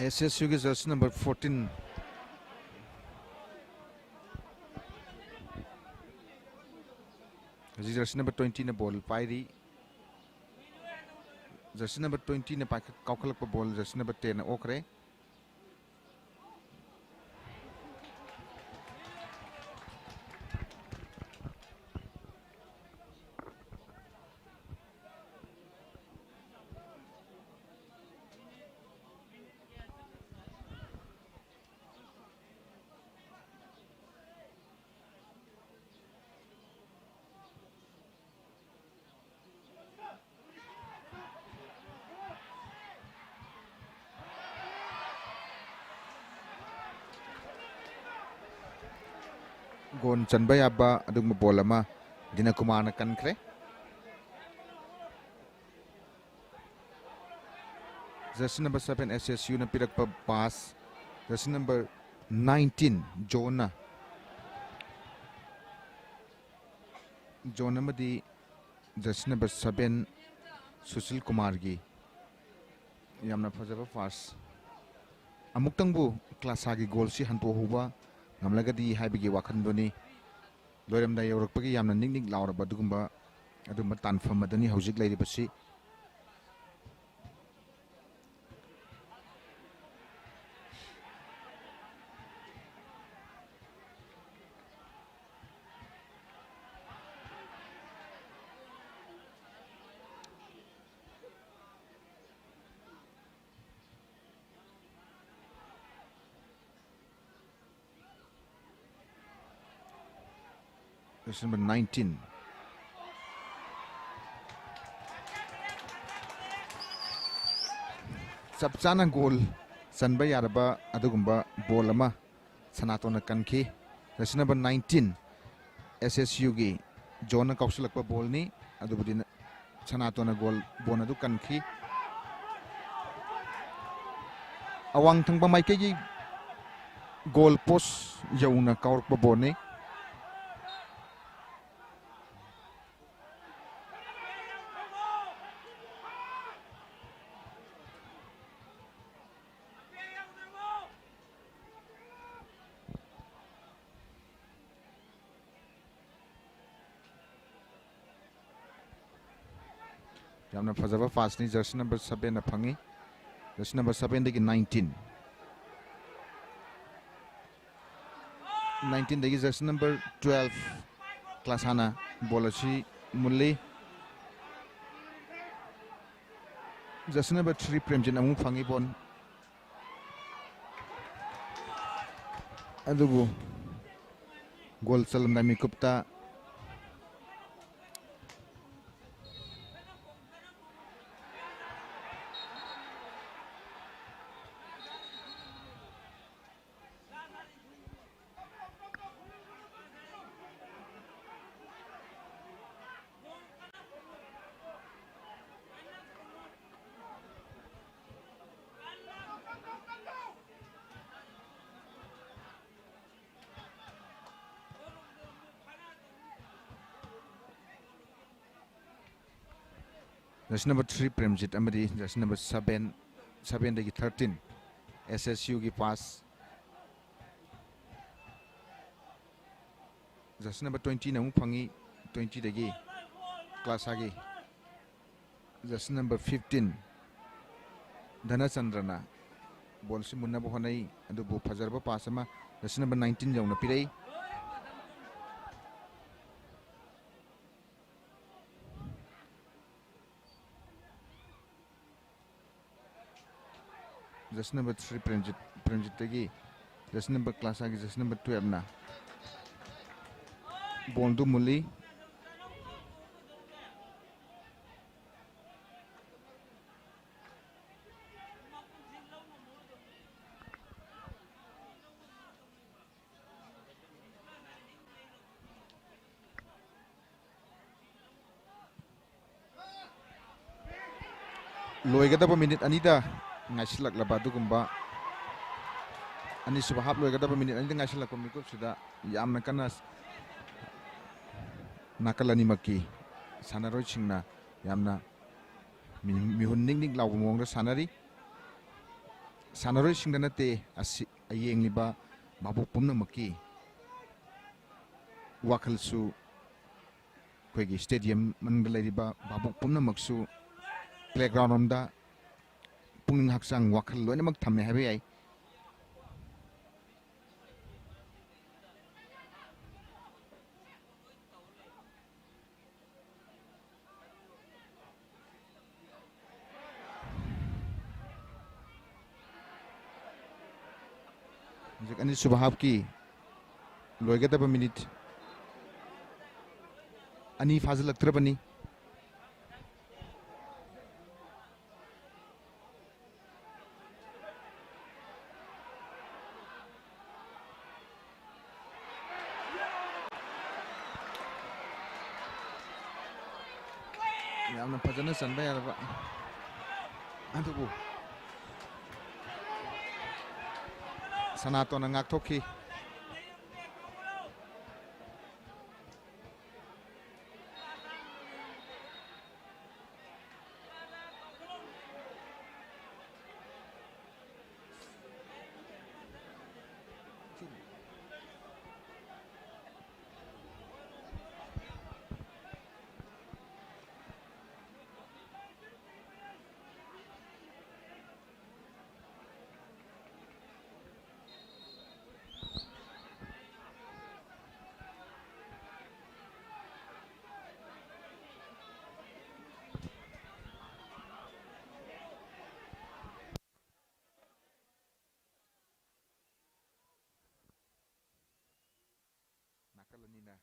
ꯑꯦꯁ ꯑꯦꯁ ꯌꯨꯒꯤ ꯖꯔꯁꯤ ꯅꯝꯕꯔ ꯐꯣꯔꯇꯤꯟ, ꯍꯧꯖꯤꯛ ꯖꯔꯁꯤ ꯅꯝꯕꯔ ꯇ꯭ꯋꯦꯟꯇꯤꯅ ꯕꯣꯜ ꯄꯥꯏꯔꯤ꯫ ꯖꯔꯁꯤ ꯅꯝꯕꯔ ꯇ꯭ꯋꯦꯟꯇꯤꯅ ꯄꯥꯏꯈꯠ-, ꯀꯥꯎꯈꯠꯂꯛꯄ ꯕꯣꯜ ꯖꯔꯁꯤ ꯅꯝꯕꯔ ꯇꯦꯟꯅ ꯑꯣꯛꯈ꯭ꯔꯦ꯫ ꯒꯣꯜ ꯆꯟꯕ ꯌꯥꯕ ꯑꯗꯨꯒꯨꯝꯕ ꯕꯣꯜ ꯑꯃ ꯗꯤꯅꯀꯨꯃꯥꯔꯅ ꯀꯟꯈ꯭ꯔꯦ꯫ Jersey number seven, S S ꯌꯨꯅ ꯄꯤꯔꯛꯄ ꯄꯥꯁ, ꯖꯔꯁꯤ ꯅꯝꯕꯔ ꯅꯥꯏꯟꯇꯤꯟ, ꯖꯣꯟꯅ, ꯖꯣꯟ ꯑꯃꯗꯤ ꯖꯔꯁꯤ ꯅꯝꯕꯔ ꯁꯚꯦꯟ, ꯁꯨꯁꯤꯜ ꯀꯨꯃꯥꯔꯒꯤ ꯌꯥꯝꯅ ꯐꯖꯕ ꯄꯥꯁ꯫ ꯑꯃꯨꯛꯇꯪꯕꯨ ꯀ꯭ꯂꯥꯁꯥꯒꯤ ꯒꯣꯜꯁꯤ ꯍꯟꯇꯣꯛꯍꯧꯕ ꯉꯝꯂꯒꯗꯤ ꯍꯥꯏꯕꯒꯤ ꯋꯥꯈꯜꯗꯨꯅꯤ꯫ ꯂꯣꯏꯔꯝꯗꯥꯏ ꯌꯧꯔꯛꯄꯒꯤ ꯌꯥꯝꯅ ꯅꯤꯛ ꯅꯤꯛ ꯂꯥꯎꯔꯕ ꯑꯗꯨꯒꯨꯝꯕ, ꯑꯗꯨꯝꯕ ꯇꯥꯟꯐꯝ ꯑꯗꯨꯅꯤ ꯍꯧꯖꯤꯛ ꯂꯩꯔꯤꯕꯁꯤ꯫ Number nineteen꯫ ꯆꯞ ꯆꯥꯅ ꯒꯣꯜ ꯆꯟꯕ ꯌꯥꯔꯕ ꯑꯗꯨꯒꯨꯝꯕ ꯕꯣꯜ ꯑꯃ ꯁꯅꯥꯇꯣꯟꯅ ꯀꯟꯈꯤ꯫ Jersey number nineteen, S S U ꯒꯤ ꯖꯣꯟꯅ ꯀꯥꯎꯁꯤꯜꯂꯛꯄ ꯕꯣꯜꯅꯤ꯫ ꯑꯗꯨꯕꯨꯗꯤ ꯅ-, ꯁꯅꯥꯇꯣꯟꯅ ꯒꯣꯜ, ꯕꯣꯜ ꯑꯗꯨ ꯀꯟꯈꯤ꯫ ꯑꯋꯥꯡ ꯊꯪꯕ ꯃꯥꯏꯀꯩꯒꯤ ꯒꯣꯜ ꯄꯣꯁ ꯌꯧꯅ ꯀꯥꯎꯔꯛꯄ ꯕꯣꯜꯅꯤ꯫ ꯌꯥꯝꯅ ꯐꯖꯕ ꯄꯥꯁꯅꯤ, ꯖꯔꯁꯤ ꯅꯝꯕꯔ ꯁꯕꯦꯟꯅ ꯐꯪꯉꯤ꯫ ꯖꯔꯁꯤ ꯅꯝꯕꯔ ꯁꯕꯦꯟꯗꯒꯤ ꯅꯥꯏꯟꯇꯤꯟ, ꯅꯥꯏꯟꯇꯤꯟꯗꯒꯤ ꯖꯔꯁꯤ ꯅꯝꯕꯔ ꯇꯨꯋꯦꯜꯐ ꯀ꯭ꯂꯥꯁꯥꯅ ꯕꯣꯜ ꯑꯁꯤ ꯃꯨꯜꯂꯤ꯫ ꯖꯔꯁꯤ ꯅꯝꯕꯔ ꯊ꯭ꯔꯤ ꯄ꯭ꯔꯦꯝꯖꯤꯠ ꯑꯃꯨꯛ ꯐꯪꯉꯤ ꯕꯣꯜ, ꯑꯗꯨꯕꯨ goal ꯆꯜꯂꯝꯗꯥꯏ ꯃꯤꯀꯨꯞꯇ jersey number three Premjit ꯑꯃꯗꯤ ꯖꯔꯁꯤ ꯅꯝꯕꯔ ꯁꯕꯦꯟ, ꯁꯕꯦꯟꯗꯒꯤ ꯊꯥꯔꯇꯤꯟ, ꯑꯦꯁ ꯑꯦꯁ ꯌꯨꯒꯤ ꯄꯥꯁ꯫ ꯖꯔꯁꯤ ꯅꯝꯕꯔ ꯇ꯭ꯋꯦꯟꯇꯤꯅ ꯑꯃꯨꯛ ꯐꯪꯉꯤ, ꯇ꯭ꯋꯦꯟꯇꯤꯗꯒꯤ ꯀ꯭ꯂꯥꯁꯥꯒꯤ ꯖꯔꯁꯤ ꯅꯝꯕꯔ ꯐꯤꯐꯇꯤꯟ ꯙꯅꯆꯟꯗ꯭ꯔꯅ ꯕꯣꯜꯁꯤ ꯃꯨꯟꯅꯕ ꯍꯣꯠꯅꯩ, ꯑꯗꯨꯕꯨ ꯐꯖꯔꯕ ꯄꯥꯁ ꯑꯃ ꯖꯔꯁꯤ ꯅꯝꯕꯔ ꯅꯥꯏꯟꯇꯤꯟ ꯌꯧꯅ ꯄꯤꯔꯛꯏ꯫ ꯖꯔꯁꯤ ꯅꯝꯕꯔ ꯊ꯭ꯔꯤ ꯄ꯭ꯔꯦꯝꯖꯤꯠ, ꯄ꯭ꯔꯦꯝꯖꯤꯠꯇꯒꯤ ꯖꯔꯁꯤ ꯅꯝꯕꯔ ꯀ꯭ꯂꯥꯁꯥꯒꯤ ꯖꯔꯁꯤ ꯅꯝꯕꯔ ꯇꯨꯋꯦꯜꯐꯅ ꯕꯣꯜꯗꯨ ꯃꯨꯜꯂꯤ꯫ ꯂꯣꯏꯒꯗꯕ ꯃꯤꯅꯤꯠ ꯑꯅꯤꯗ ꯉꯥꯏꯁꯤꯜꯂꯛꯂꯕ ꯑꯗꯨꯒꯨꯝꯕ, ꯑꯅꯤꯁꯨꯕ ꯍꯥꯞ ꯂꯣꯏꯒꯗꯕ ꯃꯤꯅꯤꯠ ꯑꯅꯤꯗ ꯉꯥꯏꯁꯤꯜꯂꯛꯄ ꯃꯤꯀꯨꯞꯁꯤꯗ ꯌꯥꯝꯅ ꯀꯟꯅ ꯅꯥꯀꯜ ꯑꯅꯤꯃꯛꯀꯤ ꯁꯥꯟꯅꯔꯣꯏꯁꯤꯡꯅ ꯌꯥꯝꯅ ꯃꯤ-, ꯃꯤꯍꯨꯟ ꯅꯤꯛ ꯅꯤꯛ ꯂꯥꯎꯕ ꯃꯑꯣꯡꯗ ꯁꯥꯟꯅꯔꯤ꯫ ꯁꯥꯟꯅꯔꯣꯏꯁꯤꯡꯗ ꯅꯠꯇꯦ, ꯑꯁꯤ ꯑꯌꯦꯡꯂꯤꯕ ꯚꯥꯕꯣꯛ ꯄꯨꯝꯅꯃꯛꯀꯤ ꯋꯥꯈꯜꯁꯨ, ꯑꯩꯈꯣꯏꯒꯤ ꯁ꯭ꯇꯦꯗꯤꯌꯝ ꯃꯅꯨꯡꯗ ꯂꯩꯔꯤꯕ ꯚꯥꯕꯣꯛ ꯄꯨꯝꯅꯃꯛꯁꯨ ꯄ꯭ꯂꯦꯒ꯭ꯔꯥꯎꯟ ꯔꯣꯝꯗ ꯄꯨꯛꯅꯤꯡ, ꯍꯛꯆꯥꯡ, ꯋꯥꯈꯜ ꯂꯣꯏꯅꯃꯛ ꯊꯝꯃꯦ ꯍꯥꯏꯕ ꯌꯥꯏ꯫ ꯍꯧꯖꯤꯛ ꯑꯅꯤꯁꯨꯕ ꯍꯥꯞꯀꯤ ꯂꯣꯏꯒꯗꯕ ꯃꯤꯅꯤꯠ ꯑꯅꯤ ꯐꯥꯖꯤꯜꯂꯛꯇ꯭ꯔꯕꯅꯤ꯫ ꯌꯥꯝꯅ ꯐꯖꯅ ꯆꯟꯕ ꯌꯥꯔꯕ, ꯑꯗꯨꯕꯨ ꯁꯅꯥꯇꯣꯟꯅ ꯉꯥꯛꯊꯣꯛꯈꯤ꯫ ꯅꯥꯀꯜ ꯑꯅꯤꯅ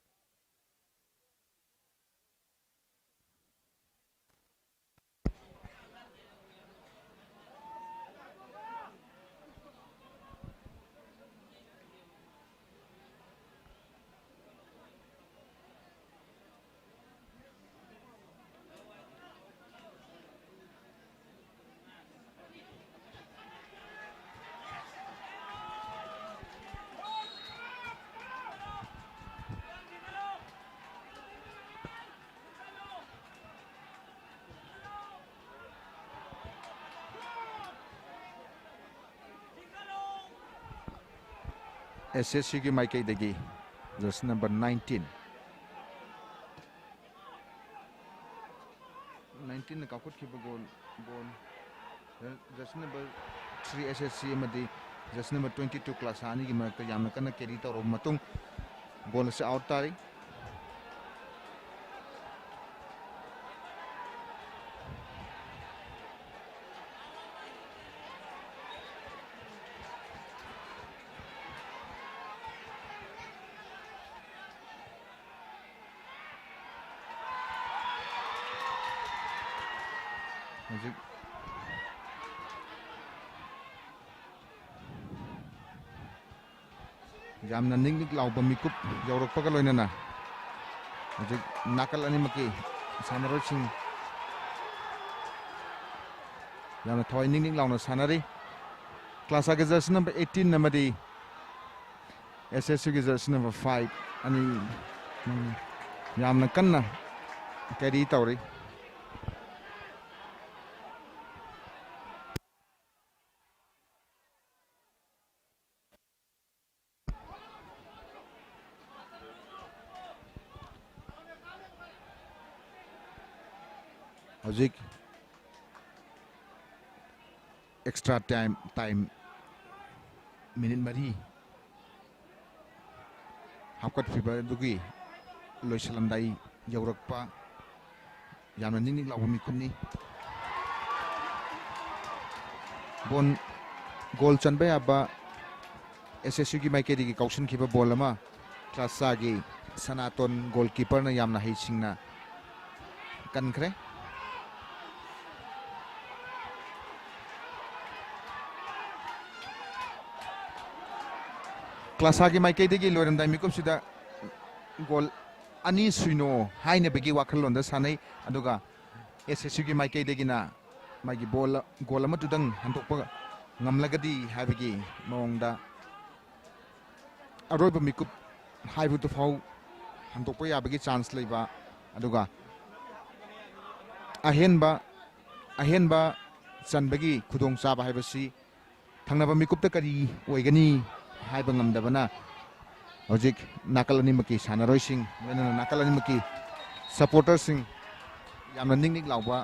ꯑꯦꯁ ꯑꯦꯁ ꯁꯤꯒꯤ ꯃꯥꯏꯀꯩꯗꯒꯤ ꯖꯔꯁꯤ ꯅꯝꯕꯔ ꯅꯥꯏꯟꯇꯤꯟ, ꯅꯥꯏꯟꯇꯤꯟꯅ ꯀꯥꯎꯈꯠꯈꯤꯕ ꯒꯣꯜ, ꯕꯣꯜ, ꯖꯔꯁꯤ ꯅꯝꯕꯔ ꯊ꯭ꯔꯤ ꯑꯦꯁ ꯑꯦꯁ ꯁꯤ ꯑꯃꯗꯤ ꯖꯔꯁꯤ ꯅꯝꯕꯔ ꯇ꯭ꯋꯦꯟꯇꯤ ꯇꯨ ꯀ꯭ꯂꯥꯁꯥ ꯑꯅꯤꯒꯤ ꯃꯔꯛꯇ ꯌꯥꯝꯅ ꯀꯟꯅ ꯀꯦꯔꯤ ꯇꯧꯔꯕ ꯃꯇꯨꯡ ꯒꯣꯜ ꯑꯁꯤ ꯑꯥꯎꯠ ꯇꯥꯔꯤ꯫ ꯍꯧꯖꯤꯛ ꯌꯥꯝꯅ ꯅꯤꯛ ꯅꯤꯛ ꯂꯥꯎꯕ ꯃꯤꯀꯨꯞ ꯌꯧꯔꯛꯄꯒ ꯂꯣꯏꯅꯅ ꯍꯧꯖꯤꯛ ꯅꯥꯀꯜ ꯑꯅꯤꯃꯛꯀꯤ ꯁꯥꯟꯅꯔꯣꯏꯁꯤꯡ ꯌꯥꯝꯅ ꯊꯋꯥꯏ ꯅꯤꯛ ꯅꯤꯛ ꯂꯥꯎꯅ ꯁꯥꯟꯅꯔꯤ꯫ ꯀ꯭ꯂꯥꯁꯥꯒꯤ ꯖꯔꯁꯤ ꯅꯝꯕꯔ ꯑꯩꯠꯇꯤꯟ ꯑꯃꯗꯤ ꯑꯦꯁ ꯑꯦꯁ ꯌꯨꯒꯤ ꯖꯔꯁꯤ ꯅꯝꯕꯔ ꯐꯥꯏꯚ ꯑꯅꯤ, ꯎꯝ, ꯌꯥꯝꯅ ꯀꯟꯅ ꯀꯦꯔꯤ ꯇꯧꯔꯤ꯫ ꯍꯧꯖꯤꯛ ꯑꯦꯛꯁꯇ꯭ꯔꯥ ꯇꯥꯏꯝ, ꯇꯥꯏꯝ ꯃꯤꯅꯤꯠ ꯃꯔꯤ ꯍꯥꯞꯀꯠꯈꯤꯕ ꯑꯗꯨꯒꯤ ꯂꯣꯏꯁꯤꯜꯂꯝꯗꯥꯏ ꯌꯧꯔꯛꯄ ꯌꯥꯝꯅ ꯅꯤꯛ ꯅꯤꯛ ꯂꯥꯎꯕ ꯃꯤꯀꯨꯞꯅꯤ꯫ ꯕꯣꯜ, ꯒꯣꯜ ꯆꯟꯕ ꯌꯥꯕ ꯑꯦꯁ ꯑꯦꯁ ꯌꯨꯒꯤ ꯃꯥꯏꯀꯩꯗꯒꯤ ꯀꯥꯎꯁꯤꯟꯈꯤꯕ ꯕꯣꯜ ꯑꯃ ꯀ꯭ꯂꯥꯁꯥꯒꯤ ꯁꯅꯥꯇꯣꯟ ꯒꯣꯜ ꯀꯤꯄꯔꯅ ꯌꯥꯝꯅ ꯍꯩꯁꯤꯡꯅ ꯀꯟꯈ꯭ꯔꯦ꯫ ꯀ꯭ꯂꯥꯁꯥꯒꯤ ꯃꯥꯏꯀꯩꯗꯒꯤ ꯂꯣꯏꯔꯝꯗꯥꯏ ꯃꯤꯀꯨꯞꯁꯤꯗ ꯒꯣꯜ ꯑꯅꯤ ꯁꯨꯏꯅꯣ ꯍꯥꯏꯅꯕꯒꯤ ꯋꯥꯈꯜꯂꯣꯟꯗ ꯁꯥꯟꯅꯩ, ꯑꯗꯨꯒ ꯑꯦꯁ ꯑꯦꯁ ꯌꯨꯒꯤ ꯃꯥꯏꯀꯩꯗꯒꯤꯅ ꯃꯥꯒꯤ ꯕꯣꯜ, ꯒꯣꯜ ꯑꯃꯗꯨꯗꯪ ꯍꯟꯗꯣꯛꯄ ꯉꯝꯂꯒꯗꯤ ꯍꯥꯏꯕꯒꯤ ꯃꯑꯣꯡꯗ ꯑꯔꯣꯏꯕ ꯃꯤꯀꯨꯞ ꯍꯥꯏꯕꯗꯨ ꯐꯥꯎ ꯍꯟꯗꯣꯛꯄ ꯌꯥꯕꯒꯤ ꯆꯥꯟꯁ ꯂꯩꯕ, ꯑꯗꯨꯒ ꯑꯍꯦꯟꯕ, ꯑꯍꯦꯟꯕ ꯆꯟꯕꯒꯤ ꯈꯨꯗꯣꯡꯆꯥꯕ ꯍꯥꯏꯕꯁꯤ ꯊꯪꯅꯕ ꯃꯤꯀꯨꯞꯇ ꯀꯔꯤ ꯑꯣꯏꯒꯅꯤ ꯍꯥꯏꯕ ꯉꯝꯗꯕꯅ ꯍꯧꯖꯤꯛ ꯅꯥꯀꯜ ꯑꯅꯤꯃꯛꯀꯤ ꯁꯥꯟꯅꯔꯣꯏꯁꯤꯡ, ꯂꯣꯏꯅꯅ ꯅꯥꯀꯜ ꯑꯅꯤꯃꯛꯀꯤ ꯁꯄꯣꯔꯇꯔꯁꯤꯡ ꯌꯥꯝꯅ ꯅꯤꯛ ꯅꯤꯛ ꯂꯥꯎꯕ꯫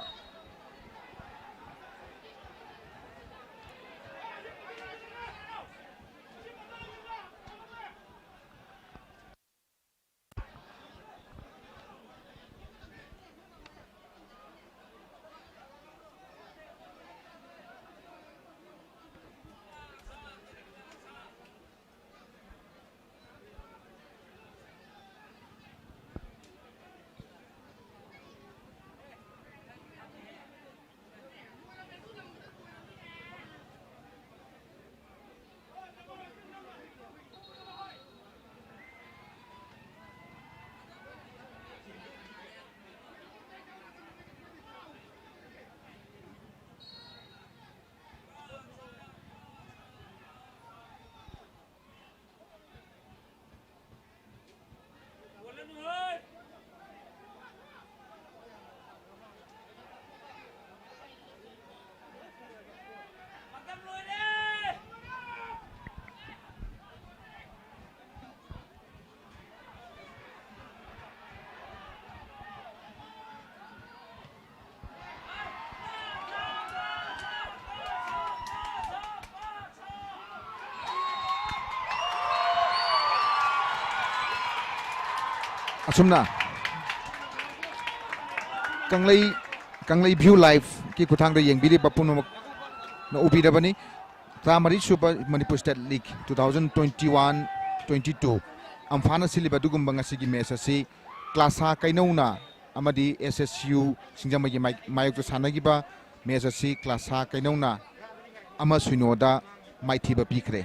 ꯑꯁꯨꯝꯅ ꯀꯪꯂꯩ, ꯀꯪꯂꯩ ꯚ꯭ꯌꯨ ꯂꯥꯏꯚꯀꯤ ꯈꯨꯠꯊꯥꯡꯗ ꯌꯦꯡꯕꯤꯔꯤꯕ ꯄꯨꯝꯅꯃꯛꯅ ꯎꯕꯤꯔꯕꯅꯤ꯫ ꯇꯔꯥꯃꯔꯤ ꯁꯨꯕ Manipur state league two thousand twenty one twenty two ꯑꯝꯐꯥꯅ ꯁꯤꯜꯂꯤꯕ ꯑꯗꯨꯒꯨꯝꯕ ꯉꯁꯤꯒꯤ ꯃꯦꯆ ꯑꯁꯤ ꯀ꯭ꯂꯥꯁꯥ ꯀꯩꯅꯧꯅ ꯑꯃꯗꯤ S S U ꯁꯤꯡꯖꯃꯩꯒꯤ ꯃꯥꯏ-, ꯃꯥꯌꯣꯛꯇ ꯁꯥꯟꯅꯈꯤꯕ ꯃꯦꯆ ꯑꯁꯤ ꯀ꯭ꯂꯥꯁꯥ ꯀꯩꯅꯧꯅ ꯑꯃ ꯁꯤꯅꯣꯗ ꯃꯥꯏꯊꯤꯕ ꯄꯤꯈ꯭ꯔꯦ꯫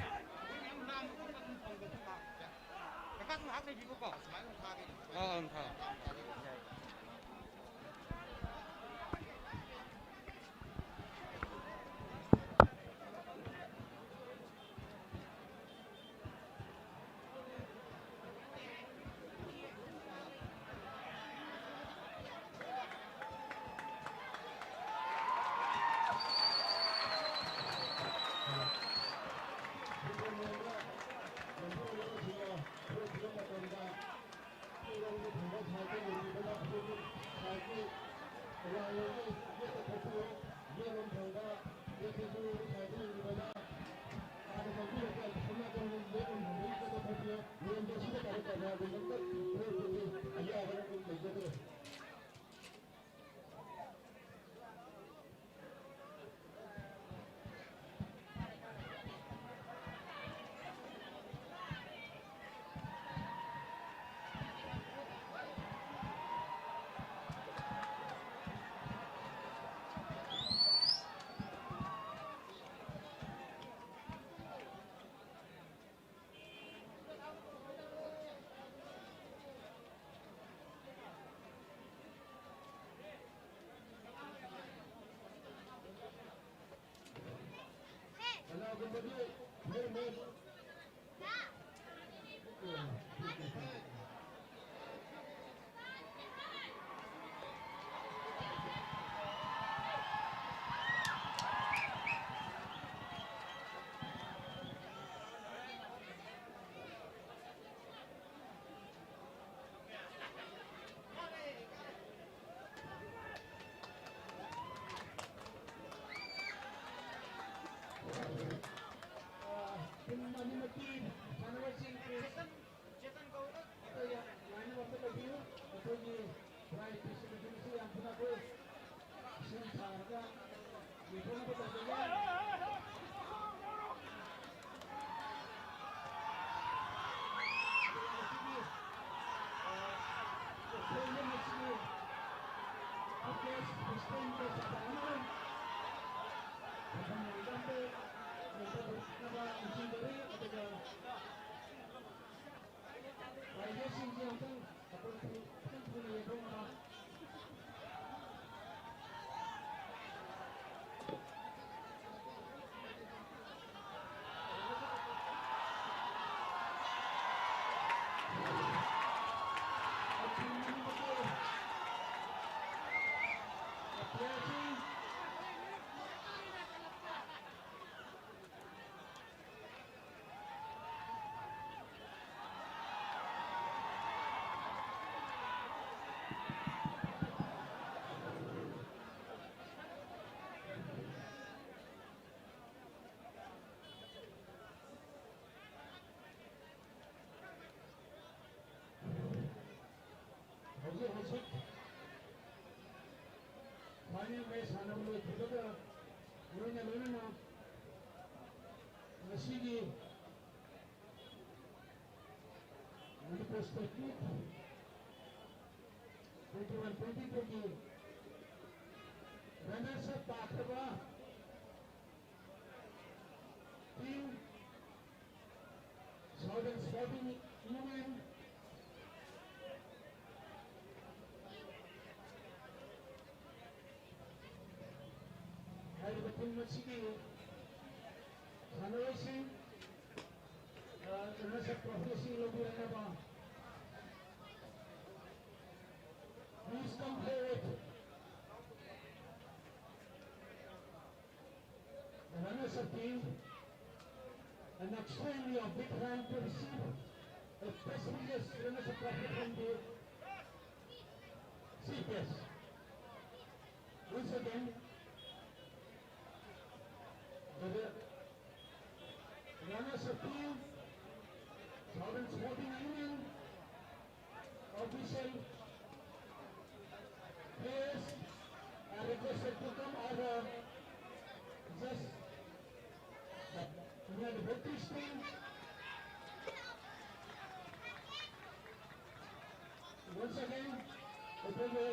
ꯇꯤꯝ ꯑꯅꯤꯃꯛꯀꯤ ꯁꯥꯟꯅꯔꯣꯏꯁꯤꯡ ꯀꯣꯆ ꯑꯩꯈꯣꯏ ꯂꯥꯏꯅꯕ ꯑꯝꯇ ꯂꯩꯕꯤꯌꯨ꯫ ꯑꯩꯈꯣꯏꯒꯤ ꯄ꯭ꯔꯥꯏꯖ ꯗꯤꯁꯇ꯭ꯔꯤꯕ꯭ꯌꯨꯁꯟ ꯑꯁꯤ ꯌꯥꯝ ꯊꯨꯅ ꯑꯩꯈꯣꯏ ꯁꯦꯝ ꯁꯥꯔꯒ ꯌꯦꯟꯊꯣꯛꯅꯕ ꯇꯧꯖꯒꯦ꯫ ꯑꯗꯨꯒ ꯃꯁꯤꯒꯤ, ꯑ, ꯑꯣꯄꯣꯅꯦꯟ ꯑꯁꯤꯒꯤ ꯑꯣꯄꯣꯅꯦꯟ ꯑꯁꯤꯒꯤ ꯃꯐꯝ ꯑꯣꯏꯔꯤꯀꯥꯟꯗ ꯌꯦꯡꯊꯣꯛꯅꯕ ꯅꯤꯡꯁꯤꯡꯖꯔꯤ꯫ ꯑꯗꯨꯒ ꯄ꯭ꯔꯥꯏꯖꯁꯤꯡꯁꯤ ꯑꯃꯨꯛꯇꯪ ꯑꯩꯈꯣꯏ ꯈꯤꯇꯪ ꯊꯨꯅ ꯌꯦꯡꯊꯣꯛꯅꯕ꯫ ꯍꯧꯖꯤꯛ ꯍꯧꯖꯤꯛ ꯐꯥꯏꯅꯦꯜ ꯃꯦꯆ ꯁꯥꯟꯅꯕ ꯂꯣꯏꯈꯤꯕꯒ ꯂꯣꯏꯅ ꯂꯣꯏꯅꯅ ꯉꯁꯤꯒꯤ ꯃꯅꯤꯄꯨꯔ ꯁ꯭ꯇꯦꯠꯀꯤ twenty one twenty twoꯒꯤ ꯔꯟꯅꯔꯁ ꯑꯞ ꯇꯥꯈ꯭ꯔꯕ ꯇꯤꯝ Southern Sporting Union ꯍꯥꯏꯔꯤꯕ ꯇꯤꯝ ꯑꯁꯤꯒꯤ ꯁꯥꯟꯅꯔꯣꯏꯁꯤꯡ, ꯑ, ꯔꯟꯅꯔꯁ ꯑꯞ ꯇ꯭ꯔꯣꯐꯤ ꯑꯁꯤ ꯂꯧꯕꯤꯔꯛꯅꯕ please come forward. The runners of team, an extremely big hand to receive a prestigious runners of trophy from the chief guest. Once again, the runners of team, Southern Sporting Union, official players are requested to come over just near the victory screen. Once again, it will be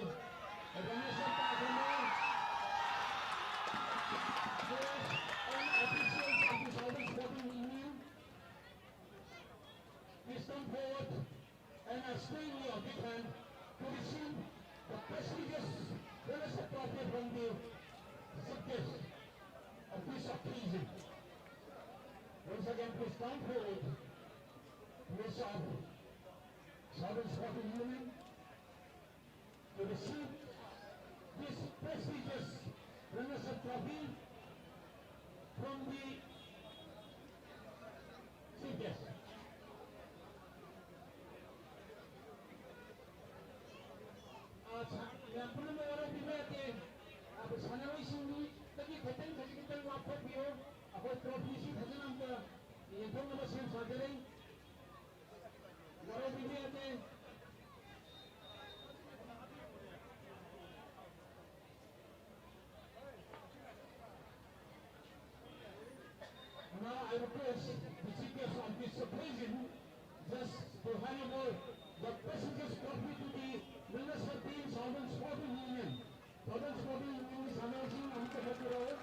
a donation by the Lord. Players and officials of the Southern Sporting Union, please come forward and extend your big hand to receive the prestigious fellowship trophy from the subjects of this occasion. Once again, please come forward, members of Southern Sporting Union, to receive this prestigious runners-up trophy from the chief guest. ꯑ, ꯁꯥ-, ꯌꯥꯝ ꯄꯨꯝꯅꯃꯛ ꯋꯥꯔꯧꯕꯤꯕ ꯌꯥꯗꯦ꯫ ꯑ, ꯁꯥꯟꯅꯔꯣꯏꯁꯤꯡꯗꯒꯤ ꯈꯤꯇꯪ, ꯈꯖꯤꯛ ꯈꯤꯇꯪ ꯂꯥꯞꯊꯣꯛꯄꯤꯌꯨ꯫ ꯑꯩꯈꯣꯏ ꯇ꯭ꯔꯣꯐꯤꯁꯤ ꯐꯖꯅ ꯑꯝꯇ ꯌꯦꯟꯊꯣꯛꯅꯕ ꯁꯦꯝ ꯁꯥꯖꯔꯤ꯫ ꯋꯥꯔꯧꯕꯤꯕ ꯌꯥꯗꯦ꯫ Now I request the chief guest of this occasion, just to hand over the prestigious trophy to the Minnesota Team Southern Sporting Union. Southern Sporting Union ꯒꯤ ꯁꯥꯟꯅꯔꯣꯏꯁꯤꯡ ꯑꯃꯨꯛꯇ ꯍꯦꯛꯄꯤꯔꯛꯑꯣ꯫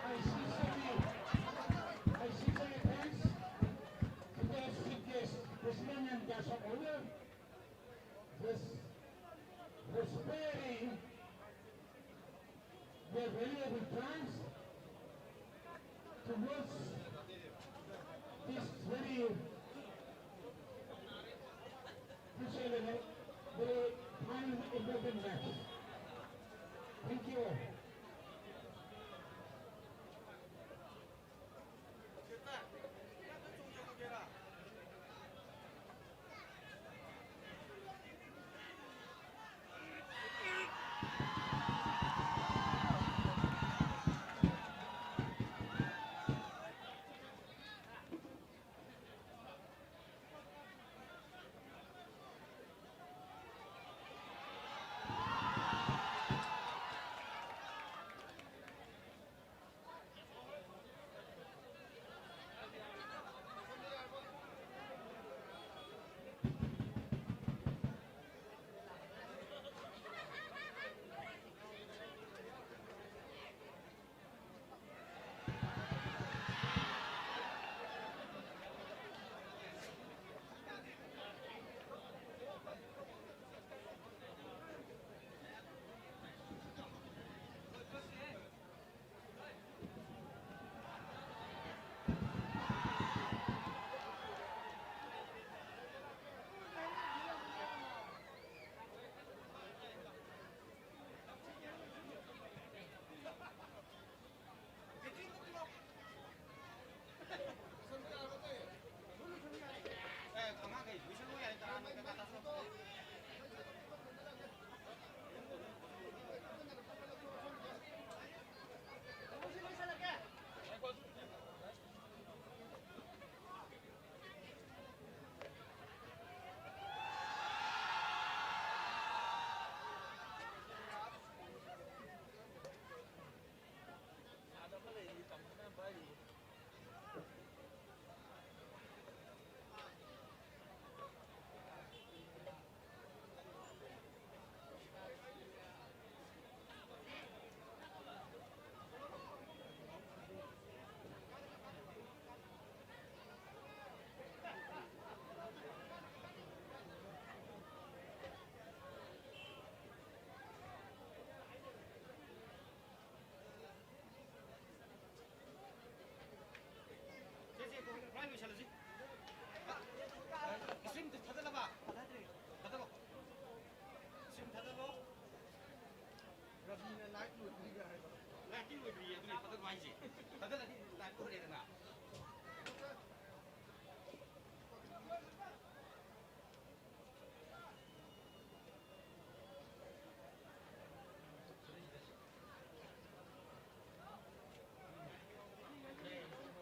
I sincerely, I sincerely thanks to the chief guest, President and Guest of Honor, this, this very the valuable times towards this very crucial and very final important match. Thank you all. ꯂꯥꯏꯐꯇꯤ ꯂꯣꯏꯗ꯭ꯔꯤꯌꯦ, ꯑꯗꯨꯅꯦ ꯊꯥꯗꯠꯄ ꯍꯥꯏꯁꯦ꯫ ꯊꯥꯗꯠꯂꯗꯤ ꯂꯥꯏꯐ ꯂꯣꯏꯔꯦꯗꯅ꯫